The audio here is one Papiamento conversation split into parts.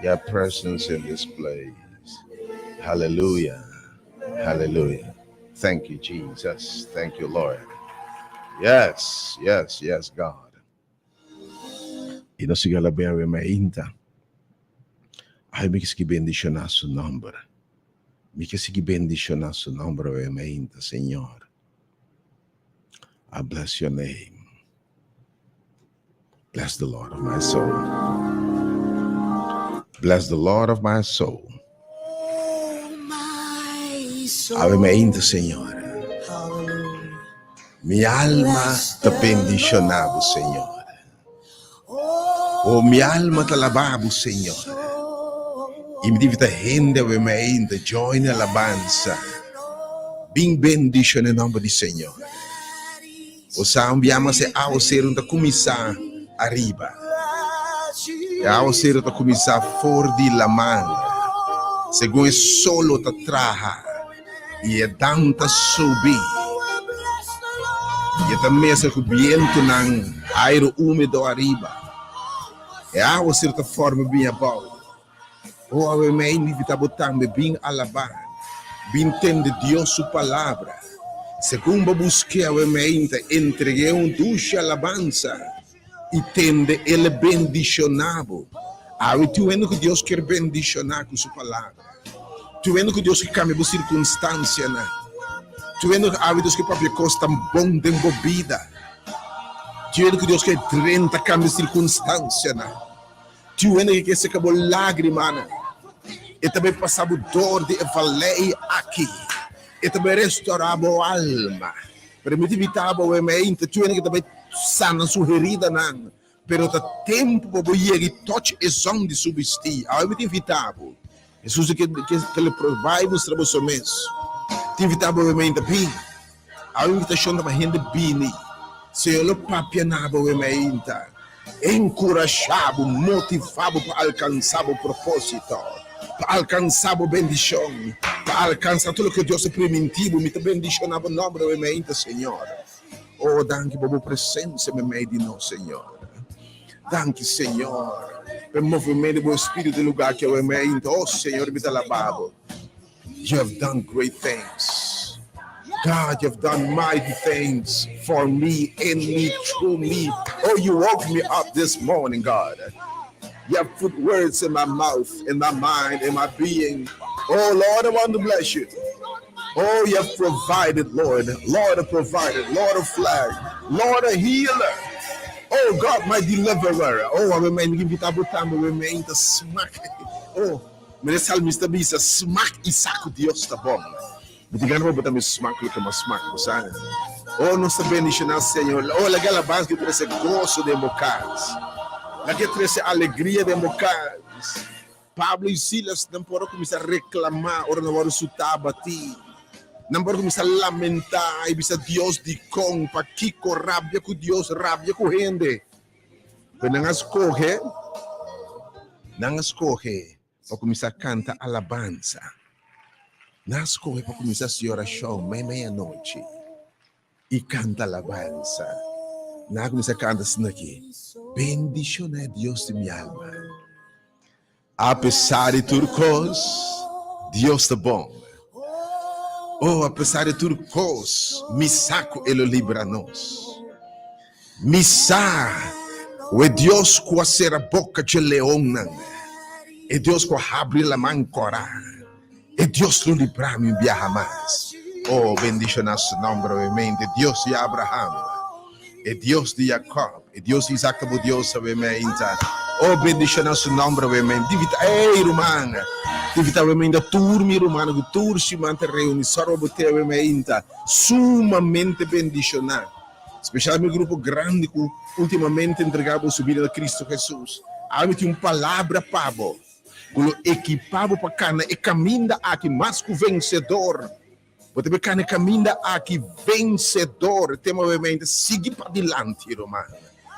Your presence in this place. Hallelujah. Hallelujah. Thank you, Jesus. Thank you, Lord. Yes, yes, yes, God. I nos sigui alab'é awe mainta. Ai, mi ke sigui bendishoná su nòmber. Mi ke sigui bendishoná su nòmber awe mainta, Señor. I bless your name. Bless the Lord of my soul. Bless the Lord of my soul. Awe mainta, Señor. Mi alma ta bendishoná bo, Señor. Oh, mi alma ta alabá bo, Señor. I mi ta invitá hende awe mainta join e alabansa. Bin bendishoná e nòmber di Señor. Bo sa un biaha mas e awaseru ta kuminsá ariba. E awaseru ta kuminsá for di laman. Segun e solo ta traha i e dam ta subi i e ta mester ku bientunan airu úmedo ariba, e awaseru ta forma bin abou. O awe mei mi invita bo tambe bin alabá, bin tende Dios su palabra. Segun bo busk'é awe mei ta entreg'é un dushi alabansa i tende el bendishoná bo. Awe tin hende ku Dios kier bendishoná ku su palabra. Tin hende ku Dios ke kambia bo sirkunstansianan. Tin hende ku awe Dios ke papia kos tan bon den bo bida. Tin hende ku Dios ke drenta kambia sirkunstansianan. Tin hende ke ke seka bo lágrimanan. E ta bai pasa bo dor di e valei aki. E ta bai restorá bo alma. Pero mi ta invitá bo awe meinta, tin hende ke ta bai sana su heridanan, pero ta tempu pa bo yega i touch e zòn di su bistí. Awe mi ta invitá bo. Hesus ke ke lo bai mustra bo su mes. Ta invitá bo awe meinta, bin. Awe invitashon ta pa hende bini. Señor lo papia na bo awe meinta, enkurashá bo, motivá bo pa alkansá bo propósito, pa alkansá bo bendishon, pa alkansá tur loke Dios a primintí bo. Mi ta bendishoná bo nòmber awe meinta, Señor. Oh, danki pa bo presensia meimei di nos, Señor. Danki, Señor, pa e movimento di bo Espíritu den lugá aki awe meinta. Oh, Señor, mi ta alabá bo. You have done great things. God, you have done mighty things for me, in me, through me. Oh, you woke me up this morning, God. You have put words in my mouth, in my mind, in my being. Oh, Lord, I want to bless you. Oh, you have provided, Lord. Lord, a provider. Lord, a flag. Lord, a healer. Oh, God, my deliverer. Oh, awe mi ta invitá bo tambe, awe mi ta smak. Oh, mi salmista bisa, smak i sa ku Dios ta bon. Mi ta gana pa bo tambe smak loke m'a smak, bo sa. Oh, nos ta bendishoná Señor. Oh, laga alabansa ku trese goso den bo kas. Laga trese alegria den bo kas. Pablo i Silas nan por a kuminsá reklamá ora nan wòrdu sutá, batí. Nan por a kuminsá lamentá i bisa Dios, Dikon? Pakiko? Rabia ku Dios, rabia ku hende. Pero nan a skohe, nan a skohe pa kuminsá kanta alabansa. Nan a skohe pa kuminsá hasi orashon meimei anochi. I kanta alabansa. Nan a kuminsá kanta asina aki, Bendishoná e Dios di mi alma. Apesar di tur kos, Dios ta bon. Oh, apesar di tur kos, mi sa ku E lo libra nos. Mi sa ku e Dios ku a sera boka dje leonnan, e Dios ku a habri laman kòrá, E Dios lo libra mi un biaha mas. Oh, bendiciona su nomber obviamente. Dios di Abraham, e Dios di Jacob, e Dios di Isaac ta bo Dios obviamente. Oh, bendiciona su nomber obviamente. Divita, ey, ruman. Divita obviamente tur mi ruman ku tur siman ta reuni sòrba bo te obviamente. Sumamente bendiciona. Special mi grupo grandi ku ultimamente entrega bo su bida na Cristo Jesus. Awe mi tin un palabra pa bo. Ku lo ekipá bo pa kana e kaminda aki mas ku vensedor. Bo ta bai kana e kaminda aki vensedor. E tema obviamente sigui padilanti, ruman.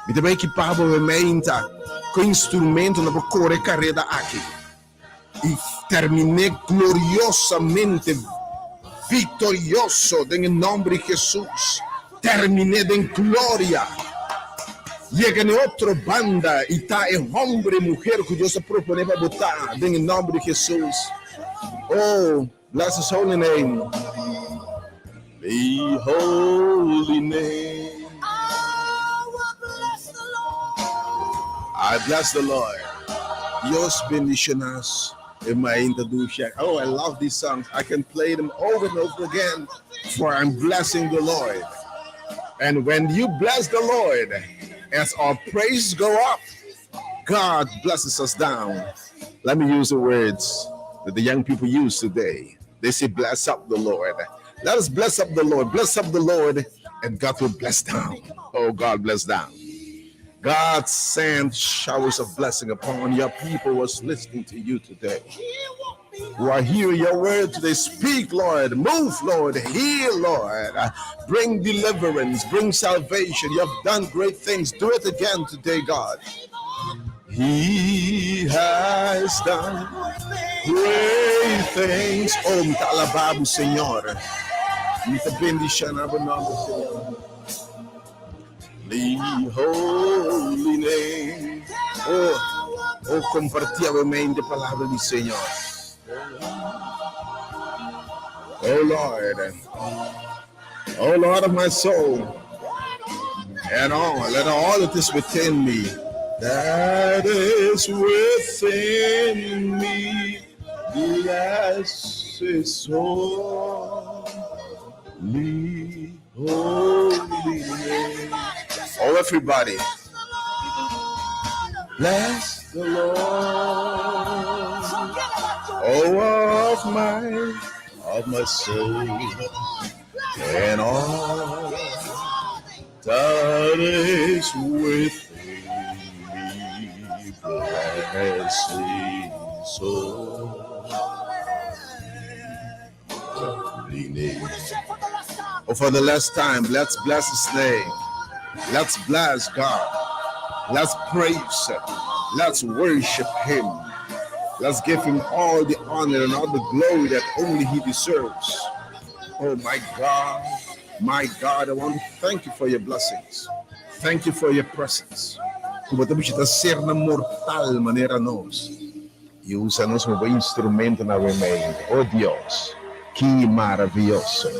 Mi ta bai ekipá bo obviamente ku e instrumentonan pa kore e kareda aki i terminé gloriosamente viktorioso den e nòmber di Hesus. Terminé den gloria. Yega na e otro banda i ta e hòmber i muher ku Dios a proponé pa bo ta, den e nòmber di Hesus. Oh, bless His holy name. The holy name. I bless the Lord. Dios bendiciona nos. E mainta dushi. Oh, I love these songs. I can play them over and over again, for I'm blessing the Lord. And when you bless the Lord, as our praises go up, God blesses us down. Let me use the words that the young people use today. They say, bless up the Lord. Let us bless up the Lord. Bless up the Lord, and God will bless down. Oh, God bless down. God send showers of blessing upon your people who is listening to you today. Who are hearing your word today. Speak, Lord. Move, Lord. Heal, Lord. Bring deliverance. Bring salvation. You have done great things. Do it again today, God. He has done great things. Oh, mi ta alabá bo, Señor. Mi ta bendishoná bo nòmber, Señor. The holy name. Oh, oh, kompartí e palabra di Señor. Oh Lord, oh Lord of my soul, and all, let all that is within me, that is within me, bless his holy, holy name. Oh, everybody, bless the Lord. Oh, of my soul, and all that is within me, bless his holy name. Oh, for the last time, let's bless his name. Let's bless God. Let's praise him. Let's worship him. Let's give him all the honor and all the glory that only he deserves. Oh my God, my God, I want to thank you for your blessings. Thank you for your presence. Ku bo ta ser na mortal manera nos. I usa nos komo instrumento na remei. Oh Dios, ki maravioso.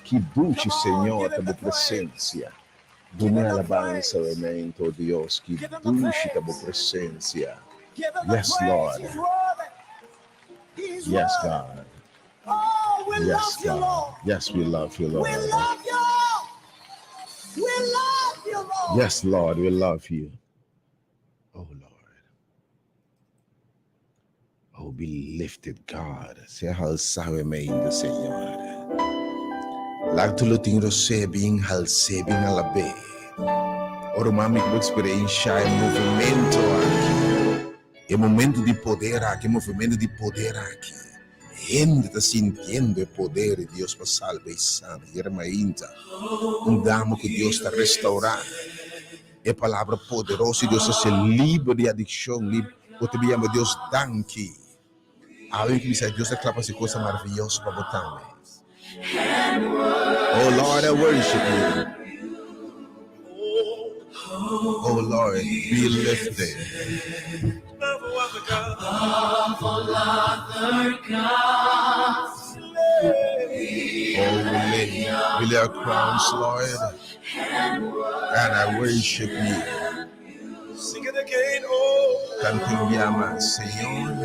Ki dushi, Señor, ta bo presensia. Duna alabansa, remei, oh Dios, ki dushi ta bo presensia. Yes, Lord. Yes, God. Oh, we Yes, love you, God. Lord. Yes, we love you, We Lord. love you. We love you, Lord. Yes, Lord, we love you. Oh, Lord. Oh, be lifted, God. Sea halsá mainta, Señor. Laga tur loke tin rosea bin hals'é, bin alab'é. Ora mami ku eksperensiá e movementu aki. E momento di poder aki, movementu di poder aki. Hende ta sintiendo e poder di Dios pa salba i sana. Ayera mainta, un dama ku Dios ta restourá. E palabra poderoso di Dios ta hasié liber di adikshon, liber. Bo ta yama Dios danki. Awe ku bisa Dios a klapa hasi kos maravioso pa bo tambe. Oh Lord, I worship you. Oh Lord, be lifted. Above all other gods, Oh, we lay our crowns, Lord, and I worship you. Sing it again, oh. Kant'é llama, Señor.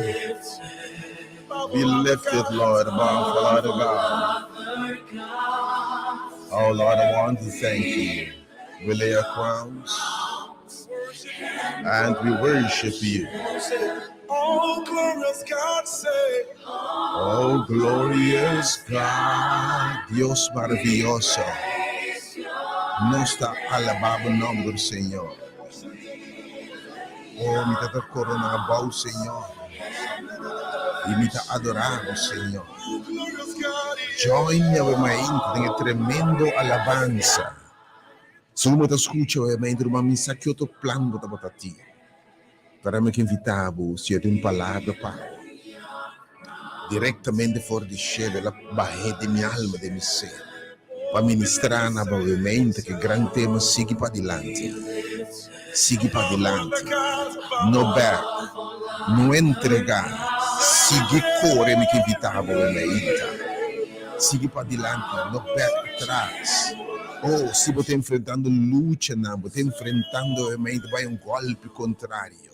Be lifted, Lord, above all other gods. other gods, Oh Lord, I want to thank you. We lay our crowns and we worship you. Oh, glorious God, say, Oh, glorious God, Dios maravioso. Nos ta alabá bo nòmber, Señor. Oh, mi ta korona abou, Señor. I mi ta adorá, Señor. Oh, glorious God, Join me mainta den tremendo alabansa. Si bo ta skucha mainta, ruman, mi sa ki otro plan bo tabatin. Pero mi ke invitá bo, si tin un palabra pa direktamente for di shelu, el a baha den mi alma, den mi ser, pa ministrá na bo mainta, ku gran tema sigui pa dilanti. Sigui padilanti. No bèk. No entregá. Sigui kore mi ke invitá bo e meinta. Sigui padilanti, no bèk atras. Oh, si bo ta enfrentando luchanan, bo ta enfrentando e meinta bai un gòlpi kontrario.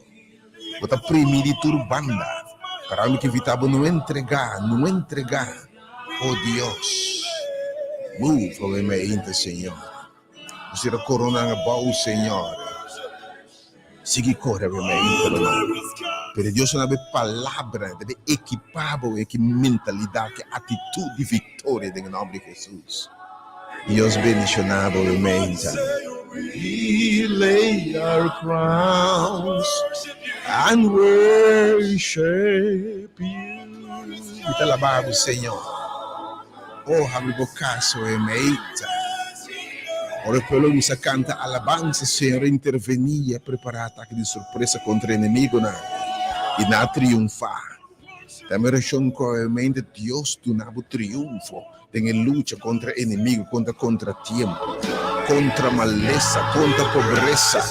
Bo ta primi di tur banda. Pero mi ke invitá bo no entregá, no entregá. Oh Dios, move awe meinta, Señor. Bo sera koronan abou, Señor. Sigui kore awe meinta, ruman. Pero Dios a daba e palabra, ta be ekipá bo ku e mentalidat, ku e atitut di viktoria den e nòmber di Hesus. Dios bendishoná bo awe meinta. We lay our crowns and worship you. Mi ta alabá bo, Señor. Oh, habri bo kas, o e meita. Ora e pueblo kuminsá kanta alabansa, Señor a intervení i a prepará atake di sorpresa kontra e enemigunan, i nan a triunfá. Ta mi orashon ku e meita Dios duna bo triunfo den e lucha kontra e enemigu, kontra kontratiempo, kontra malesa, kontra pobresa,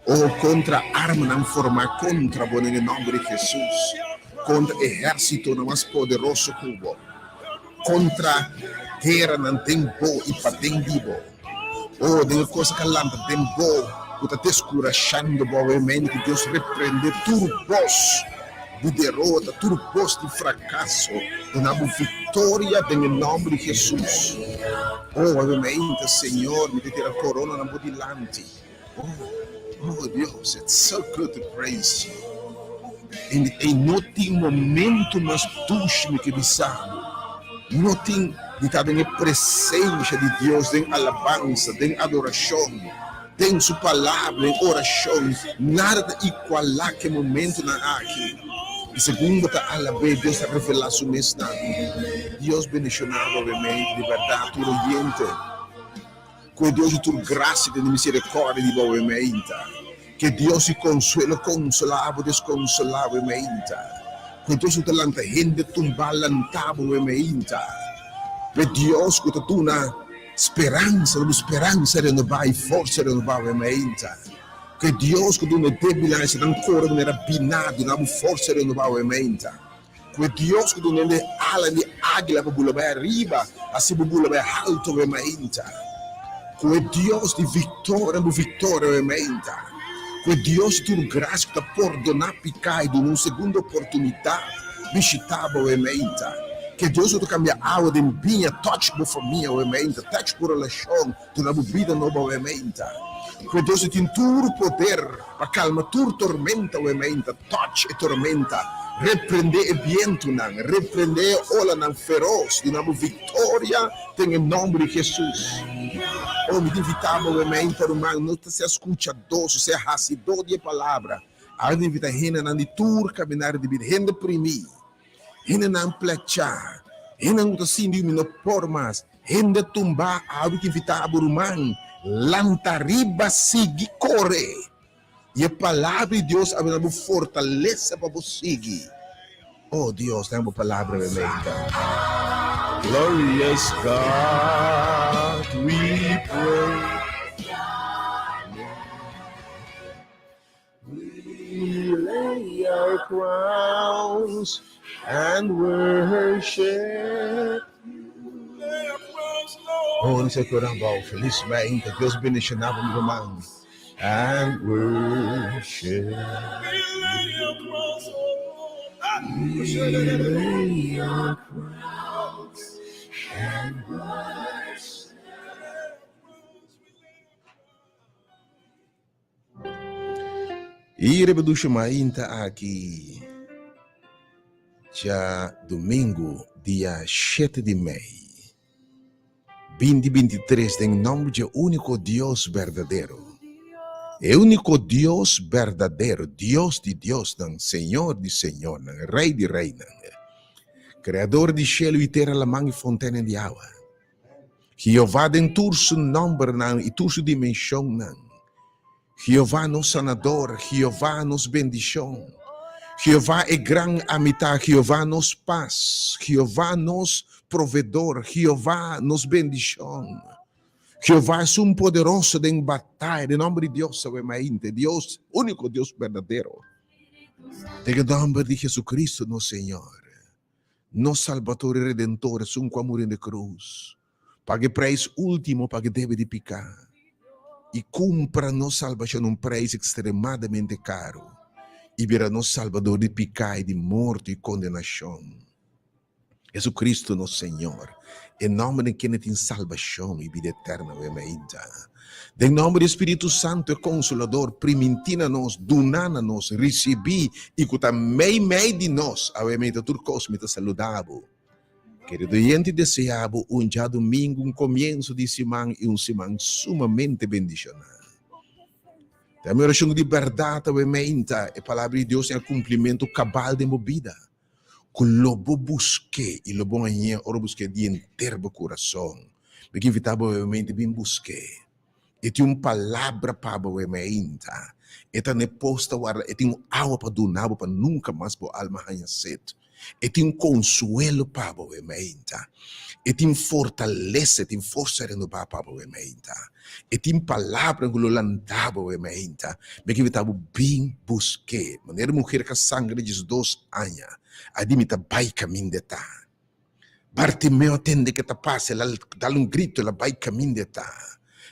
oh, kontra armanan formá kontra bo den e nòmber di Hesus, kontra ehérsitonan mas poderoso ku bo. Kontra gueranan den bo i paden di bo. O, den e kos ka lanta den bo ku ta deskurashando bo awe-mente, ku Dios reprende tur bos di derota, tur bos di frakaso, duna bo viktoria den e nòmber di Hesus. O, awe-mente, Señor, mi ta tira korona na bo dilanti. O, o Dios, it's so good to praise you. E no tin momento mas dushi mi ke bisa bo. No tin di ta den e presencia di Dios den alabansa, den adoracion, den su palabra, den oracion. Nada ta iguala ke momentonan aki. Y segun bo ta alab'é, Dios ta revela su mes na bo. Dios bendiciona bo, obviamente, di berdad tur oyente. Ku e Dios di tur grasia tene miserikordia di bo meinta. Ku e Dios di konsuelo konsolá bo deskonsolá bo meinta. Ku e Dios ku ta lanta hende tumbá lantá bo meinta. Ku e Dios ku ta duna speransa na bo speransa renobá i forsa renobá bo meinta. Ku e Dios ku duna e débilnan esnan kore manera biná duna bo forsa renobá bo meinta. Ku e Dios ku duna hende ala di águila pa bula bai ariba, hasi bo bula bai haltu awe mainta. Ku e Dios di viktoria bo viktoria awe mainta. Ku e Dios di tur grasia ku ta pordoná piká i duna un segundo oportunidat bishitá bo awe mainta. Ku e Dios ku ta kambia awa den biña touch bo famia awe mainta, touch bo relashon, duna bo bida nobo awe mainta. Ku e Dios di tin tur poder pa kalma tur tormenta awe mainta, touch e tormenta, reprende e bientunan, reprende e olanan feros, duna bo viktoria den e nòmber di Hesus. Oh, mi ta invitá bo awe mainta, ruman, no ta sea skuchadó, so sea hasidó di e palabra. Awe mi ta invitá hendenan di tur kaminari di bida, hende primí, hendenan plechá, hendenan ku ta sinti ku mi no por mas, hende tumbá, awe mi ta invitá bo, ruman, lanta riba, sigui kore. I e palabra di Dios a bira bo fortalesa pa bo sigui. Oh Dios, den bo palabra mi menta. Glorious God, we pray. We lay our crowns and worship. Oh, nos a kora bou. Feliz meinta. Dios bendiciona bo, mi ruman. And worship. We lay our crowns and worship. I riba dushi mainta aki djadumingu dia shete di mei 2023 den nomber dje úniko Dios berdadero, e úniko Dios berdadero, Dios di diosnan, Señor di señornan, Rei di reinan, Kreador di shelu i tera, laman i fontenen di awa. Jehová den tur su nòmbernan i tur su dimenshonnan. Jehová nos Sanador, Jehová nos bendishon, Jehová e Gran Amitá, Jehová nos pas, Jehová nos Provedor, Jehová nos bendishon. Jehová esun poderoso den bataya, den nomber di Dios awe mainte, Dios, úniko Dios berdadero. Den e nomber di Jesucristo nos Señor, nos Salbator i Redentor, esun ku a muri na e krus, paga e preis último pa e debe di piká i kumpra nos salbashon un preis ekstremadamente karu i bira nos Salbador di piká i di morto i kondenashon. Jesucristo nos Señor, e nomber den kende tin salbacion y bida eterno awe mainta. Den nomber di Spiritu Santo e Consolador, priminti na nos, duna na nos, ricibi y cu ta mei mei di nos awe mainta tur cos mi ta saluda bo. Querido oyente desea bo un djadomingo, un comienzo di siman y un siman sumamente bendiciona. Ta mi oracion di berdad awe mainta e palabra di Dios tin cumplimento cabal den bo bida. Ku lo bo busk'é i lo bo hañ'é ora bo busk'é di henter bo kurason. Mi ke invitá bo obviamente bin busk'é. E tin un palabra pa bo awe mainta. E ta na e pos ta warda, e tin un awa pa duna bo pa nunka mas bo alma haña set. E tin un konsuelo pa bo awe mainta. E tin fortalesa, e tin forsa renobá pa bo awe mainta. E tin palabra ku lo lanta bo awe mainta. Mi ke invitá bo bin busk'é. Manera muher ka sangra diesdos aña, a di mi ta bai kaminda e ta. Bartimeo a tende ke ta pasa, el a dal un grito, el a bai kaminda e ta.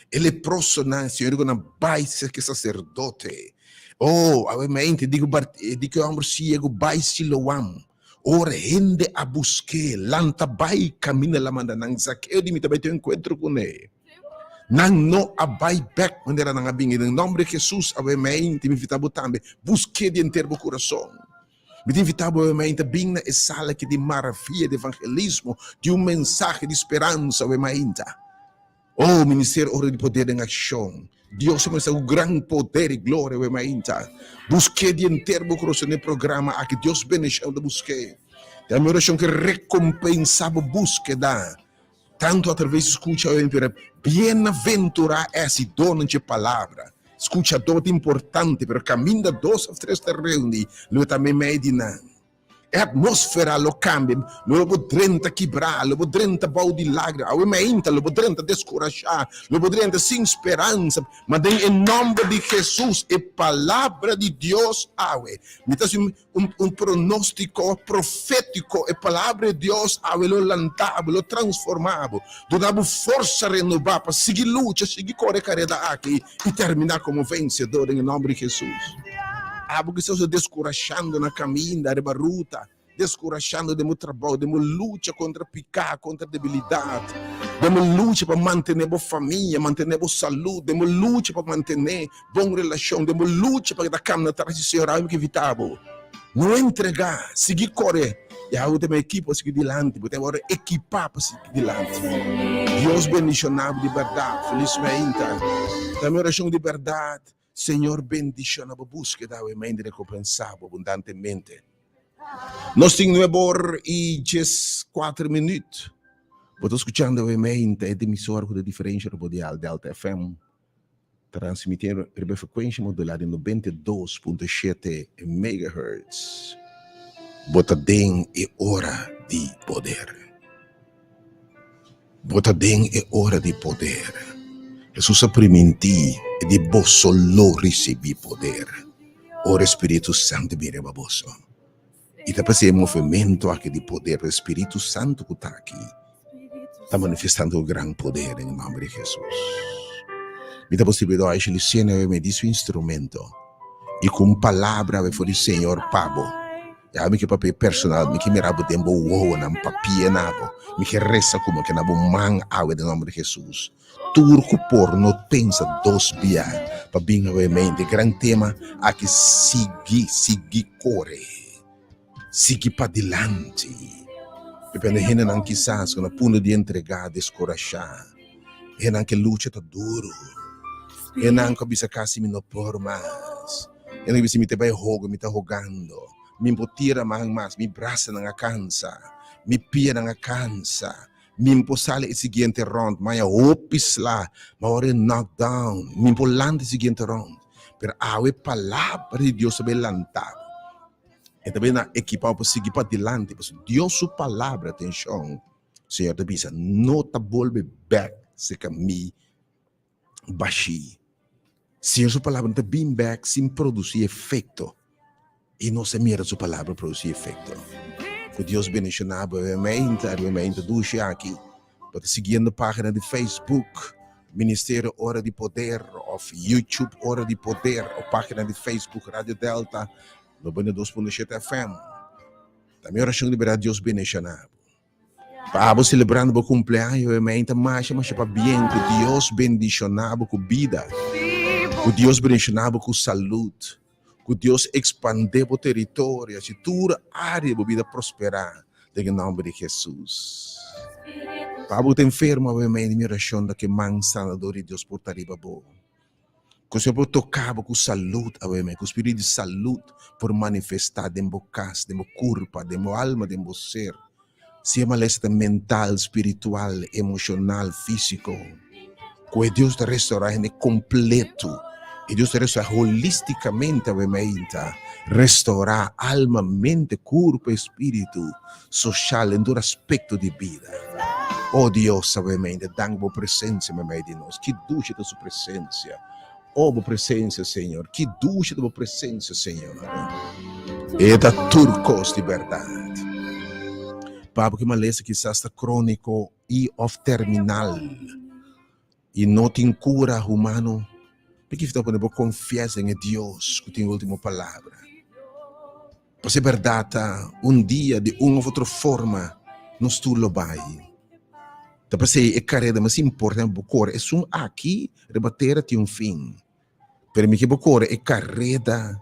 E leprosonan, Señor di ku nan bai serka e saserdote. Oh, awe mainta e di ku e di ku e hòmber siegu, bai Siloam. Ora hende a busk'é, lanta bai kaminda el a manda nan. Zakeo di mi ta bai tin un enkuentro kuné. Nan no a bai bek manera nan a bini. Den nomber di Jesus, awe mei, mi invita bo tambe, busk'é di henter bo kurason. Mi ta invita bo awe mei ta bin na e sala aki di maravia di evangelismo, di un mensahe di speransa awe mainta. Oh, Ministerio Ora di Poder den akshon. Dios a muestra ku gran poder i gloria awe mainta. Busk'é di henter bo kurason den e programa aki. Dios bendishon ta busk'é. Ta mi orashon ke rekompensá bo búskeda. Tantu atraves di skucha oe pero bienaventurá es i donan dje palabra. Skuchadó ta importante, pero kaminda dos òf tres ta reuní, lo ta meimei di nan. E atmósfera lo kambia, lo bo drenta kibrá, lo bo drenta bou di lágrima, awe mainta lo bo drenta deskurashá, lo bo drenta sin speransa, ma den e nòmber di Hesus, e palabra di Dios awe, mi ta hasi un Un pronóstiko profétiko, e Palabra di Dios awe lo lanta bo, lo transformá bo, duna bo forsa renobá pa sigui lucha, sigui kore e kareda aki i terminá komo vensedor den e nòmber di Hesus. Abo kisas ta deskurashando na kaminda, riba ruta, deskurashando den bo trabou, den bo lucha kontra piká, kontra debilidat, den bo lucha pa mantené bo famia, mantené bo salú, den bo lucha pa mantené Bon relashon den bo lucha pa ta kamna tras di Señor algu ke evitá bo. No entregá, sigui kore. Yahweh ta mi ekipo sigui dilanti, bo ta wòrdu ekipá pa sigui dilanti. Dios bendishoná bo di bèrdat. Felis meinta. Ta mi orashon di bèrdat, Señor bendishoná bo búskeda awe meinta i rekompensá bo abundantemente. Nos tin nuebe or i djeskuater minüt. Bo ta skuchando awe meinta e emisora ku ta diferensha riba bo dial Delta FM. Transmitiendo riba e frekuensha modulá di 92.7 megahertz. Bo ta den e ora di poder. Bo ta den e ora di poder. Hesus a primintí e di boso lo risibí poder ora e Spiritu Santu bin riba boso. I ta p'esei e movimento aki di poder, e Spiritu Santu ku ta aki, ta manifestando ku gran poder den e nomber di Hesus. Mi ta posibidó Aisha Luciana awe medi su instrumento i ku un palabra awe for di Señor pa bo. Ya mi ke papia personal, mi ke mira bo den bo wowonan, papia na bo. Mi ke resa ku bo, ke na bo man awe den nomber di Hesus. Tur ku por no pensa dos bia pa bin awe mente. Gran tema aki sigui, sigui kore, sigui padilanti. Depende hendenan kisas ku na punto di entregá, deskurashá. Hendenan ke lucha ta duru. Hendenan ku a bisa kasi mi no por mas. Hendenan ku bisa mi ta bai hoga, mi ta hogando. Mi por tira man mas, mi brasanan a kansa, mi pianan a kansa. Min por sali e siguiente round, maya hopi sla, ma ora e knock down, min por lanta e siguiente round. Pero awe palabra di Dios ta bay lanta bo. E ta bay na ekipa bo pa sigui padilanti, pasobra Dios su palabra, atencion, Señor ta bisa, no ta bolbe bek cerca mi. Bashí. Señor su palabra no ta bin bek sin produsí efekto. I nos a mira su palabra produsí efekto. Ku Dios bendishoná bo e meinta, e meinta dushi aki. Bo ta siguiendo página di Facebook, Ministerio Ora di Poder, òf YouTube Ora di Poder, òf página di Facebook Radio Delta 92.7 FM. Ta mi orashon di berdad Dios bendishoná bo. Pa abo celebrando bo cumpleaños e meinta masha masha pabien cu Dios bendiciona bo cu bida, cu Dios bendiciona bo cu salud, cu Dios expande bo territorio haci tur area bo bida prospera den e nomber di Jesus. Pa abo cu ta enfermo awe meinta mi oracion ta cu e man sanador di Dios por ta riba bo. Ku Señor por toka bo ku salud awe, ku spiritu di salud por manifestá den bo kas, den bo kurpa, den bo alma, den bo ser. Si e malesa ta mental, spiritual, emoshonal, físiko, ku e Dios ta restorá hende kompletu. E Dios ta restorá holístikamente awe meinta, restorá alma, mente, kurpa i spiritu, soshal, den tur aspekto di bida. O Dios, awe meinta, dank bo presensia meimei di nos. Ki dushi ta su presensia. O bo presensia, Señor. Ki dushi ta bo presensia, Señor. E ta tur kos di bèrdat. Pa bo ki malesa kisas ta króniko i òf terminal i no tin kura humano, p'e ta pone bo konfiansa den e Dios ku tin último palabra. Pasobra e bèrdat ta, un dia, di un òf otro forma, nos tur lo bai. Ta p'esei e kareda mas importante pa bo kore esun aki riba tera tin un fin. Pero mi ke bo kore e kareda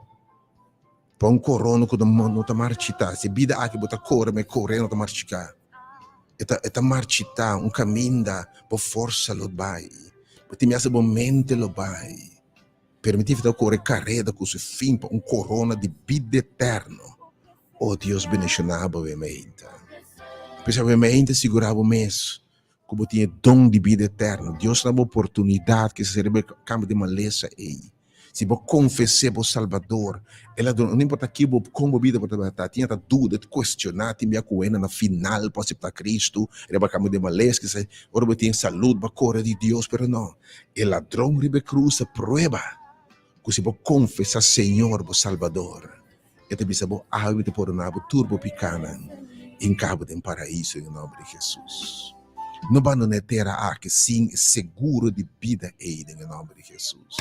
pa un korona ku no ta marchitá. Si e bida aki bo ta kore, ma e kore no ta marchiká. E ta e ta marchitá un kaminda, bo forsa lo bai, bo tin mester bo mente lo bai. Permití ta kore kareda ku su fin pa un korona di bida eterno. O Dios bendishoná bo awe meinta. P'esei awe meinta sigurá bo mes ku bo tin e don di bida eterno. Dios ta da bo oportunidat ke se riba e kambio di malesa ei. Si bo konfes'é bo Salbador, El a duna, no importa ki bo, kon bo bida por tabata, tin ata duda, ta kuestioná, tin bia ku wena na final por aseptá Kristu riba kambio di malesa, kisas ora bo tin salud bo a kore di Dios, pero no. E ladron riba e krus ta prueba ku si bo konfesá Señor bo Salbador, E ta bisa bo, Awe mi ta pordoná bo tur bo pikánan i hinká bo den paraíso den e nòmber di Hesus. No bandoná e tera aki sin e seguro di bida ei den e nòmber di Hesus.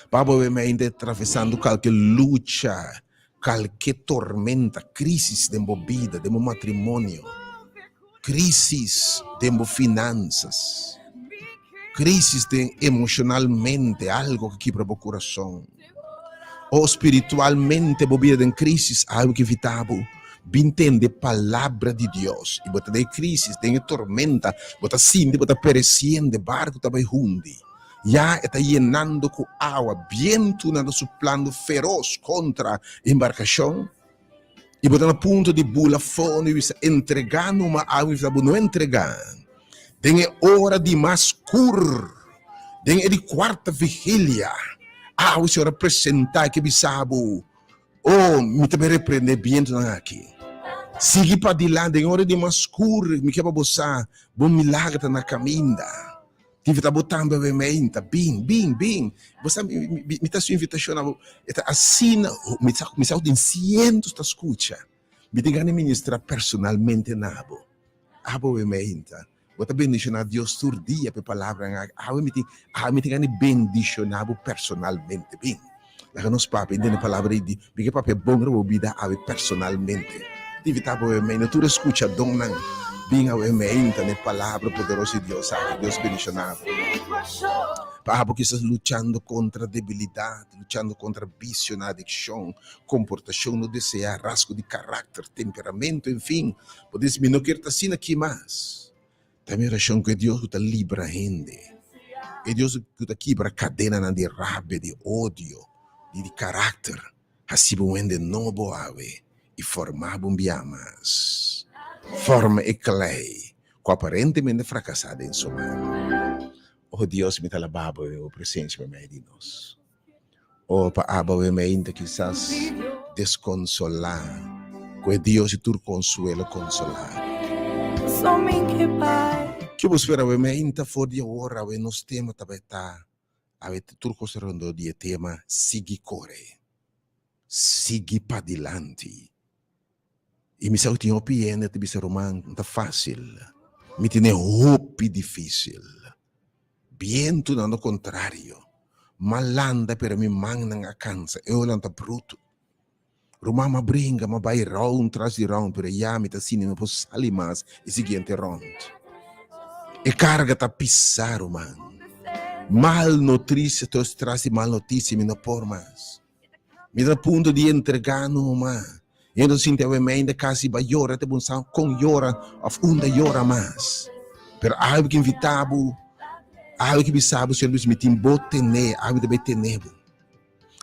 Pa bo awe ainda atravesando kalke lucha, kalke tormenta, krísis den bo bida, den bo matrimonio, krísis den bo finansas, krísis den emoshonalmente, algo ku kibra bo kurason, o spiritualmente bo bida den krísis, algo ku evitá bo bin tende palabra di Dios i bo ta den e krísis, den e tormenta, bo ta sinti bo ta peresiendo, e barku ta bai hundi. Ya e ta yenando ku awa, bientunan ta suplando feros kontra e embarkashon, i bo ta na punto di bula fondo i bisa, Entregá numa awa, i bisa, Bo no entregá. Den e ora di mas skur, den e di kuarta vigilia, awa Señor a presentá i ke bisa bo, Oh, mi ta bai reprendé bientunan aki. Sigui padilanti, den e ora di mas skur, mi ke pa bo sa, bo milager ta na kaminda. Invita bo tambe awe meinta. Bin, bin, bin. Bo sa, mi, mi, mi ta su invitashon na bo. E ta asina, mi sa, mi sa ku tin sientos ta skucha. Mi tin gana di ministrá personalmente na bo. Abo awe meinta. Bo ta bendishoná Dios tur dia pa e palabranan aki. Awe mi tin, awe mi tin gana di bendishoná bo personalmente. Bin. Laga nos papia i tende palabra di Dios. Mi ke papia bon riba bo bida awe personalmente. Ta invitá bo awe meinta, tur e skuchadónan bin awe meinta na e palabra poderoso di Dios awe. Dios bendishoná bo. Pa abo kisas luchando kontra debilidat, luchando kontra bisionan, adikshon, komportashon no deseá, rasgo di karakter, temperamento, enfin, bo ta disi, Mi no kier ta asina aki mas. Ta mi orashon ku e Dios ku ta libra hende, e Dios ku ta kibra kadenanan di rabia, di odio, di di karakter, hasi bo un hende nobo awe i forma bo un bia mas. Forma e klei ku aparentemente frakasá den su man. O Dios, mi ta alabá bo den bo presensia meimei di nos. O pa abo awe meinta kisas deskonsolá, ku e Dios di tur konsuelo konsolá. Ke bo spera awe meinta for di awor awe nos tema ta bai ta awe tur kos rondó di e tema sigui kore, sigui padilanti. I mi sa ku tin hopi hende ta bisa ruman no ta fásil, mi tene hopi difísil. Bientunan lo kontrario, m'a landa pero mi mannan a kansa, e ola ta brutu. Ruman m'a bringa, m'a bai round tras di round pero ya mi ta sinti mi no por sali mas e siguiente round. E karga ta pisá ruman. Mal notrisia tras di mal notisia mi no por mas. Mi ta na punto di entregá numa. I no sinti awe meinda kasi ba yora te bon sa kon yora of unda yora mas. Pero awe ki invitá bo, awe ki bisa bo, Señor bisa mi tin bo tené, awe ta bai tené bo.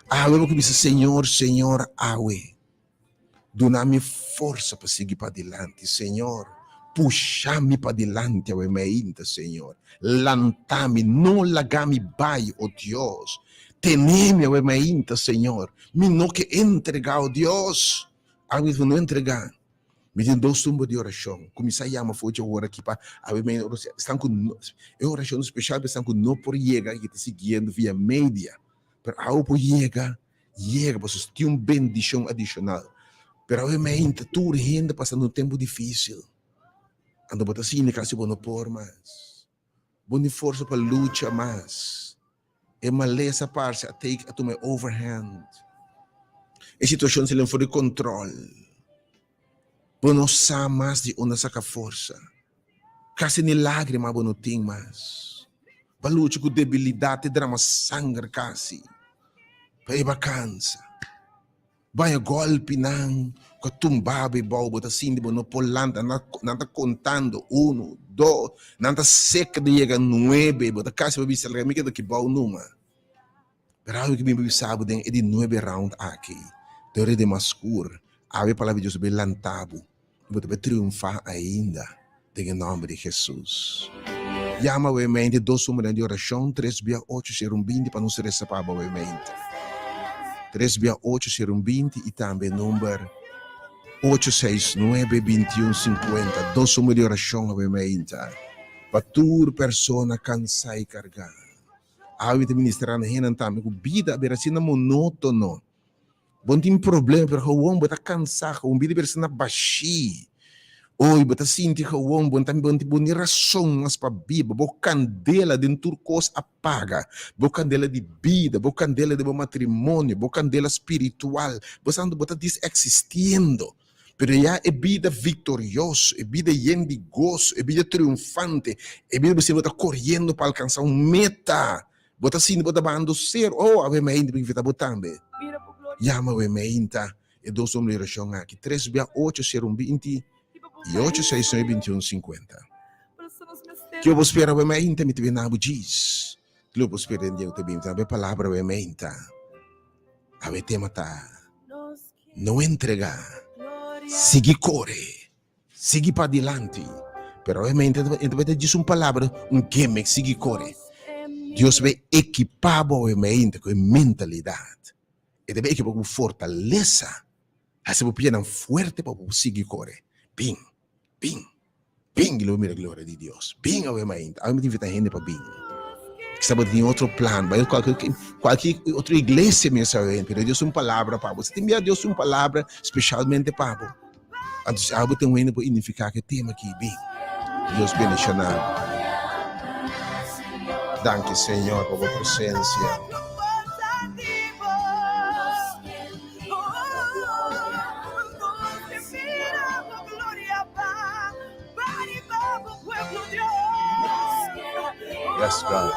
Awe bo ki bisa Señor, Señor, awe duna mi forsa pa sigui padilanti. Señor, pusha mi padilanti awe meinda, Señor. Lanta mi, no laga mi bai, o Dios. Tene mi awe mainta, Señor. Mi no ke entrega, o Dios. Awe mi no entrega. Mi tin dos tumba di orashon. Kuminsá yama for dje ora aki pa awe mainta. Esnan ku no, e orashon speshal pa esnan ku no por yega i ta siguiendo via media. Pero awe por yega, yega pasobra tin un bendishon adishonal. Pero awe mainta tur hende pasando un tempu difisil. Anto bo ta sinti kasi bo no por mas. Bo ni forsa pa lucha mas. E malesa parse a take a tuma e overhand. E situashon sali for di kontrol. Bo no sa mas di unda saka forsa. Kasi ni lagrima bo no tin mas. Bo a lucha ku debilidat te drama sanger kasi pa e bakansa. Baña gòlpinan ku a tumba bo ebou, bo ta sinti bo no por lanta, nan ta kontando unu, dos, nan ta seka di yega nuebe, bo ta kasi pa bisa laga mi keda aki bou numa. Pero awe ku mi por bisa bo den e di nuebe round aki, ta ora di mas skur, awe e palabra di Dios ta bai lanta bo, i bo ta bai triunfá ainda den e nòmber di Hesus. Yama awe mente dos numbernan di orashon, tres bia ocho sero un binti pa nos resa pa bo awe mente. Tres bia ocho sero un binti i tambe number ocho seis nuebe binti un sinkuenta. Dos number di orashon awe mente pa tur persona kansá i kargá. Awe ta ministrá na hendenan tambe ku bida a bira asina monótono. Bo no tin problema, pero gewoon bo ta cansá, gewoon bida bira asina bashí. Oy, bo ta sinti gewoon bo no ta, bo no tin rason mas pa biba. Bo candela den tur cos a paga. Bo candela di bida, bo candela den bo matrimonio, bo candela spiritual. Bo sa bo ta disexistiendo. Pero ya e bida victorioso, e bida yen di goso, e bida triunfante, e bida bo sinti bo ta coriendo pa alcansa un meta. Bo ta sinti bo ta bando ser, oh, awe mainta mi invita bo tambe. Yama awe mainta e dos nomber di oracion aki, tres bia ocho sero un binti y ocho seis nuebe binti un cincuenta. Kio bo spera awe mainta mi ta bini na bo djis. Kio bo spera den dia ku ta bini ta be palabra awe mainta. Awe tema ta no entrega, sigui kore. Sigui padilanti. Pero obviamente e ta bai ta djis un palabra, un gimmick, sigui kore. Dios ta bai ekipá bo obviamente ku e mentalidat. E ta bai ekipá bo ku fortalesa, hasi bo pianan fuerte pa bo por sigui kore. Bin, bin, bin i lo bo mira gloria di Dios. Bin obviamente. Awe mi ta invitá hende pa bin. Kisa bo tin otro plan, bai kualke kualke otro iglesia mi a sabe, pero Dios un palabra pa bo. Si tin bia Dios un palabra spesialmente pa bo. Anto si abo tin un hende por identifiká ku e tema aki, bin. Dios bendishoná bo. Danki Señor pa bo presensia. Yes God.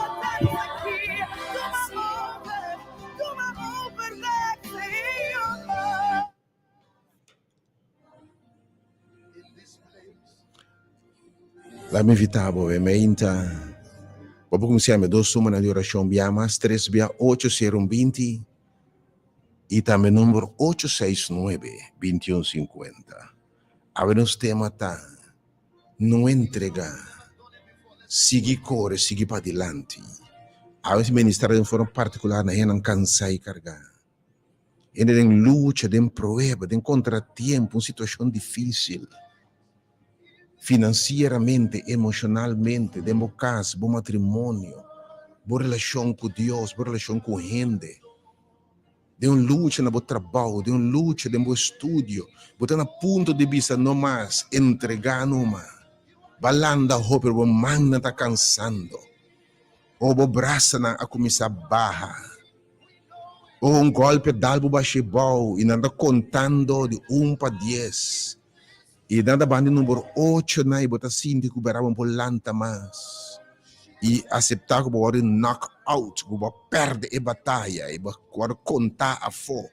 Laat mi invitá bo e meinta. Bo por kuminsá mi dos sumanan di orashon bia mas tres bia ocho sero un binti i tambe number ocho seis nuebe binti un sinkuenta. Awe nos tema ta No entregá. Sigui kore, sigui padilanti. Awe si ministrá den forma partikular na hendenan kansá i kargá. Hende den lucha, den prueba, den kontratiempo, un situashon difísil. Finansieramente, emoshonalmente, den bo kas, bo matrimonio, bo relashon ku Dios, bo relashon ku hende. Den un lucha na bo trabou, den un lucha den bo estudio, bo ta na punto di bisa no mas, entregá numa. Bo a landa hopi pero bo mannan ta kansando. O bo brasanan a kuminsá baha. O un gòlpi a dal bo bash'é bou i nan ta kontando di un pa dies. I nan ta banda di number ocho nan i bo ta sinti ku bera bo no por lanta mas. I aseptá ku bo wòrdu knock out, ku bo a pèrdè e bataya i bo a wòrdu kontá afó.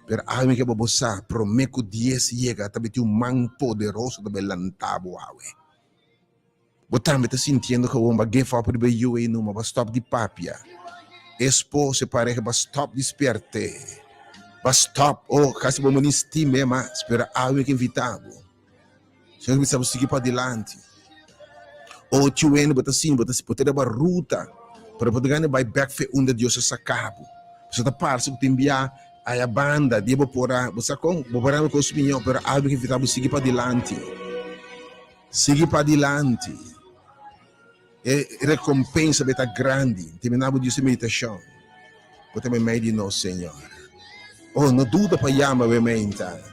Pero awe mi ke pa bo sa, promé ku dies yega ta bin tin un man poderoso ta bin lanta bo awe. Bo tambe ta sintiendo ku awor bo a give up riba e yu ei numa, bo a stòp di papia. E esposo, e pareha, bo a stòp di spièrt'é. Bo a stòp, oh, kasi bo no ni stim'é mas, pero awe mi ke invitá bo. Señor ta bisa bo sigui padilanti. Oh, tio hende, bo ta sinti, bo ta bo ta riba ruta, pero bo ta gana bai bèk fe unda Dios a saka bo. Pasobra ta parse ku tin bia aya banda di bo por a, bo sa kon, bo por a haña kos mihó, pero awe mi ke invitá bo sigui padilanti. Sigui padilanti. E rekompensa be ta grandi. Terminá bo Dios e meditashon. Bo ta meimei di nos, Señor. Oh, no duda pa yama we meinta.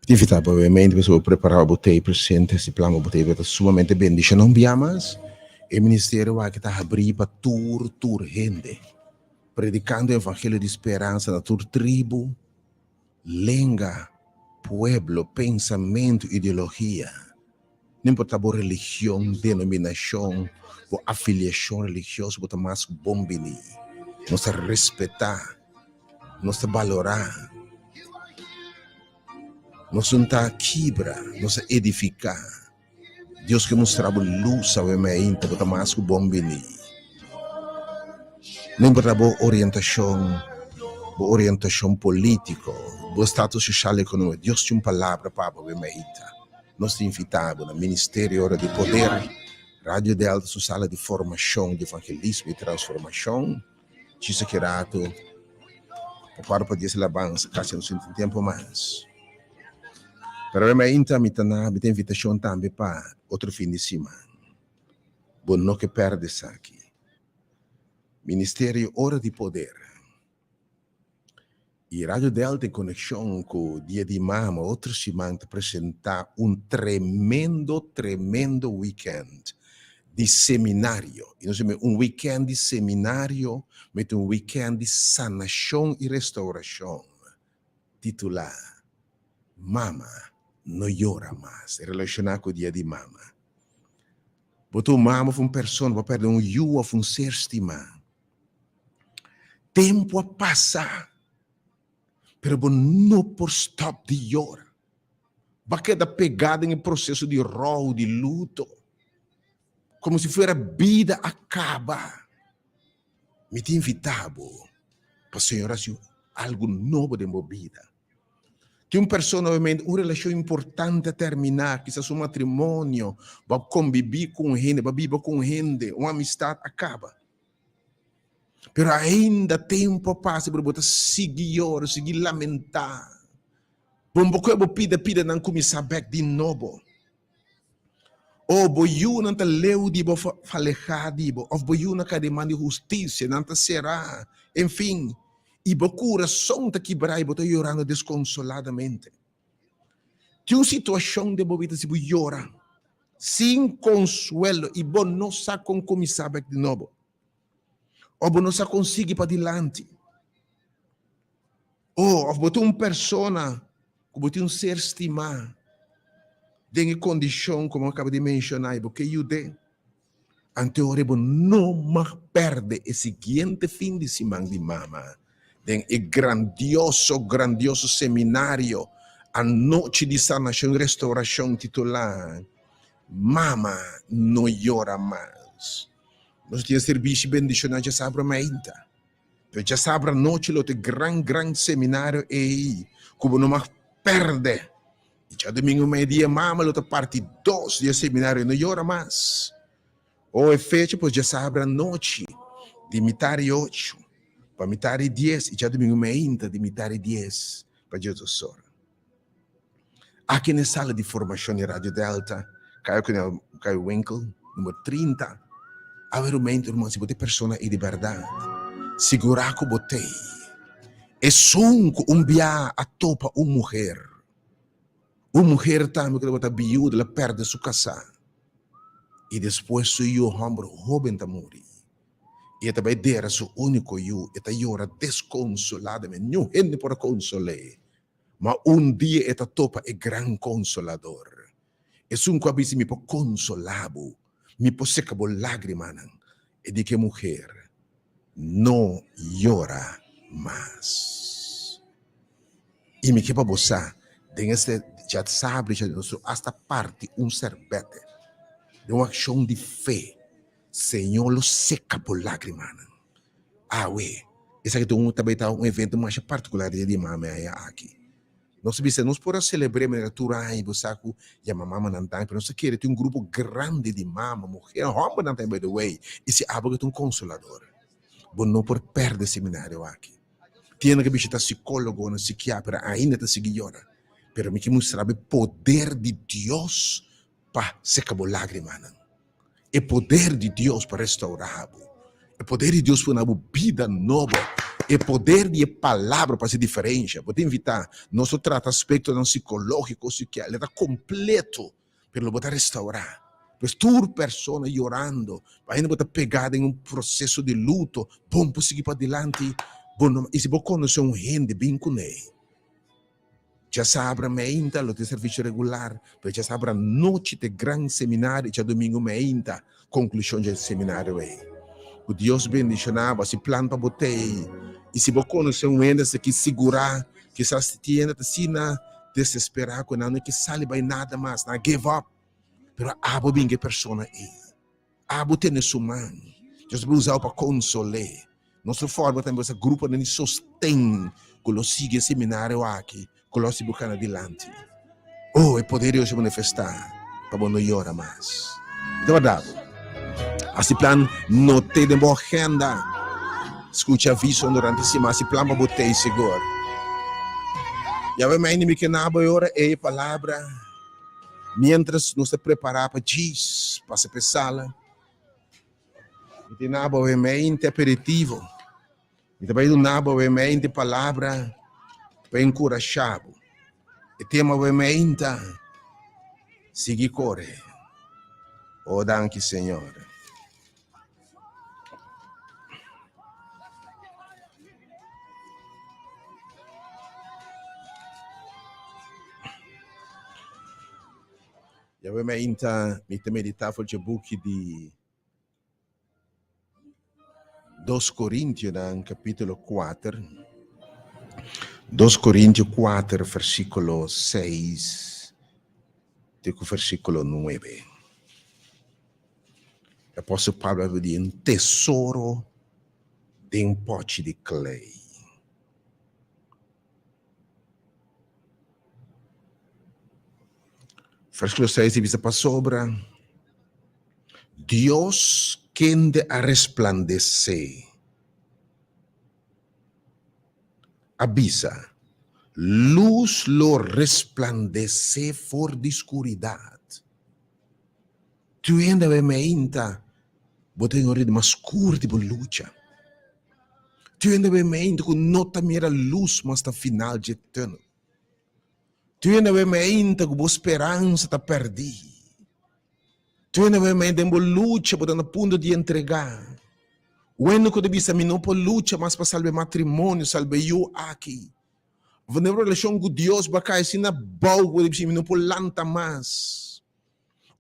Invitá bo obviamente pasobra bo prepará bo tei presente si plan bo tei ta sumamente bendishoná. Un bia mas e ministerio aki ta habrí pa tur tur hende predikando e evangelio di speransa na tur tribu. Lenga, pueblo, pensamentu, ideologia, no importa bo religion, denominacion, bo afiliacion religioso, bo ta mas ku bon bini. Nos ta respeta, nos ta balora, nos no ta kibra, nos ta edifica. Dios ke mustra bo lus awe meinta, bo ta mas ku bon bini. No importa bo orientashon, bo orientashon politiko, bo status soshal ekonomiko, Dios tin un palabra pa bo awe meinta. Nos ta invita bo na Ministerio Ora di Poder, Radio Delta su sala di formashon di evangelismo i transformashon. Chisa ki rato, pa kuadro pa dies alabansa, kasi no sinti tempo mas. Pero awe mainta mi ta na mi ta invitashon tambe pa otro fin di siman. Bo no ke pèrdè esaki. Ministerio Ora di Poder i Radio Delta en konekshon ku Dia di Mama otro siman ta presentá un tremendo tremendo weekend di seminario. I nos a un weekend di seminario mete un weekend di sanashon i restaurashon. Titulá Mama, no yora mas, relashoná ku Dia di Mama. Bo ta un mama òf un persona ku a pèrdè un yu òf un ser stimá. Tempu a pasa, pero bo no por stòp di yora. Bo a keda pegá den e proseso di rou, di luto, komo si fuera bida a kaba. Mi ta invitá bo pa Señor hasi algu nobo den bo bida. Tin un persona obviamente un relashon importante a terminá, kisas un matrimonio, bo a kombibí ku un hende, bo a biba ku un hende, un amistat a kaba. Pero ainda tempu a pasa pero bo ta sigui yora, sigui lamentá. Bo no por kohe bo pida pidanan kuminsá bèk di nobo. O bo yunan ta leu di bo, falehá di bo, òf bo yunan ka den man di hustisia, nan ta será, enfin, i bo kurason ta kibrá i bo ta yorando deskonsoladamente. Tin un situashon den bo bida si bo yora sin konsuelo i bo no sa kon kuminsá bèk di nobo, òf bo no sa kon sigui padilanti. O òf bo ta un persona ku bo tin un ser stimá den e kondishon ku mi a kaba di menshoná i bo ke yud'é, anto e ora ei bo no mag pèrdè e siguiente fin di siman di mama den e grandioso, grandioso seminario Anochi di Sanashon i Restourashon titulá Mama No Yora Mas. Nos tin servicio bendiciona djasabra mainta. Pero djasabra nochi lo ta e gran gran seminario ei ku bo no mag perde. I djadumingu meidia mama lo ta parti dos di e seminario, no yora mas. O e fecha pues djasabra nochi di mitar i ocho pa mitar i dies i djadumingu meinta di mitar i dies pa diesdos ora. Aki na e sala di formashon di Radio Delta, Cayo Canal, Cayo Winkel, number 30. Awe rumente, ruman, si bo ta e persona ei di bèrdat, sigurá ku bo t'ei. Esun ku un bia a topa un muher, un muher tambe ku tabata biuda, el a pèrdè su kasá, i despues su yu hòmber hóben ta muri. I e ta bai dera su úniko yu, e ta yora deskonsoladamente, niun hende por a konsol'é. Ma un dia e ta topa e gran Konsolador, esun ku a bisa, Mi por konsolá bo, mi por seka bo lágrimanan. E di ku e muher, No yora mas. I mi ke pa bo sa, den este djatsabri dja nos lo asta parti un serbete den un akshon di fe. Señor lo seka bo lágrimanan. Awe, esaki ta un tabata ta un evento masha partikular dia di mama aya aki. Nos a bisa nos por a selebr'é manera tur aña, bo sa ku yama mamanan tambe, pero nos ta kere tin un grupo grandi di mama, muher, hòmbernan tambe by the way, i si abo ke ta un konsolador, bo no por pèrdè e seminario aki. Tin hende ke bishitá sikólogonan, sikiatra, ainda ta sigui yora, pero mi ke mustra bo e poder di Dios pa seka bo lágrimanan. E poder di Dios pa restaurá bo. E poder di Dios pa duna bo bida nobo. E poder di e Palabra pa hasi diferensha. Bo ta invitá. Nos lo trata aspektonan sikológiko, sikial. E ta kompleto, pero lo bo ta restaurá. Pues tur persona yorando, ainda bo ta pegá den un proseso di luto, bon por sigui padilanti. Bo no, i si bo konosé un hende, bin kuné. Djasabra meinta lo tin servicio regular, pero djasabra nochi ta e gran seminario y djadomingo meinta conclusion dje seminario ei. Cu Dios bendiciona bo, haci plan pa bo tei. Y si bo conoce un hende esaki sigura, kisas tin hende ta asina desespera cu nan no ke sali bay nada mas, nan a give up, pero abo bin ke persona ei. Abo tene su man. Dios por usa bo pa konsol'é. Nos lo forma tambe esa gruponan di sosten ku lo sigui e seminario aki, ku lo hasi bo kana dilanti. Oh, e poder di Dios a manifestá pa bo no yora mas. Mi ta warda bo. Hasi plan, not'é den bo agenda. Skucha avisonan durante siman. Hasi plan pa bo t'ei sigur. Yahweh mei mi ke na bo e ora ei e palabra. Miéntras nos ta prepará pa djis pasa pa e sala, mi ta duna bo mente aperitivo. Mi ta bai duna bo mente palabra pa enkurashá bo. E tema bo mente ta, Sigui kore. O danki Señor. Yahweh mainta mi ta meditá for dje buki di Dos Korintionan kapítulo kuater, Dos Korintio kuater versíkulo seis te ku versíkulo nuebe. E apòstel Pablo a di un tesoro den pòchi di klei. Versíkulo 6 ta bisa, Pasobra Dios kende a resplandesé, a bisa, Lus lo resplandesé for di skuridat. Tur hende a bai meinta, bo ta den un ritmo mas skur di bo lucha. Tur hende a bai meinta ku no ta mira lus mas na final dje tunnel. Tur hende a bai meinta ku bo speransa ta pèrdí. Tur hende a bai meinta den bo lucha bo ta na punto di entregá. Wende ku ta bisa mi no por lucha mas pa salba e matrimonio, salba e yu aki. Of den bo relashon ku Dios bo a kai asina bou ku bo ta bisa mi no por lanta mas.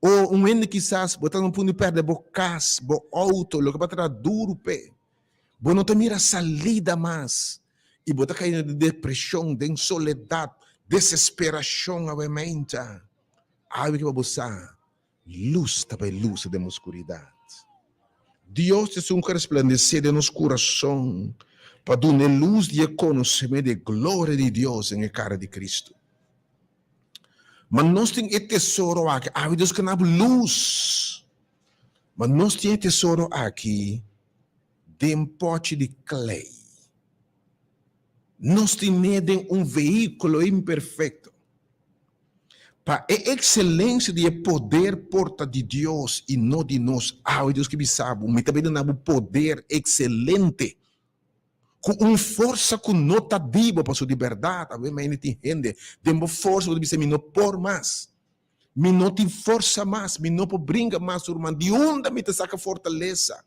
O un hende kisas bo ta na un punto di pèrdè bo kas, bo outo, loke bo a traha duru p'e. Bo no ta mira salida mas i bo ta kai den depreshon, den soledat, desesperashon awe meinta. Awe ke pa bo sa, lus ta bai lusa den bo skuridat. Dios ta esun ku a resplandesé den nos kurason pa duna e lus di e konosementu di e gloria di Dios den e kara di Kristu. Ma nos tin e tesoro aki, awe Dios ke nabo lus, ma nos tin e tesoro aki den pòchi di klei. Nos tin'é den un vehíkulo imperfekto. Pa e ekselensia di e poder por ta di Dios i no di nos. Awe Dios ke bisa bo, Mi ta bai duna bo poder ekselente, ku un forsa ku no ta di bo, pasobra di bèrdat awe mainda tin hende den bo forsa bo ta bisa, Mi no por mas, mi no tin forsa mas, mi no por bringa mas, ruman, di unda mi ta saka fortalesa?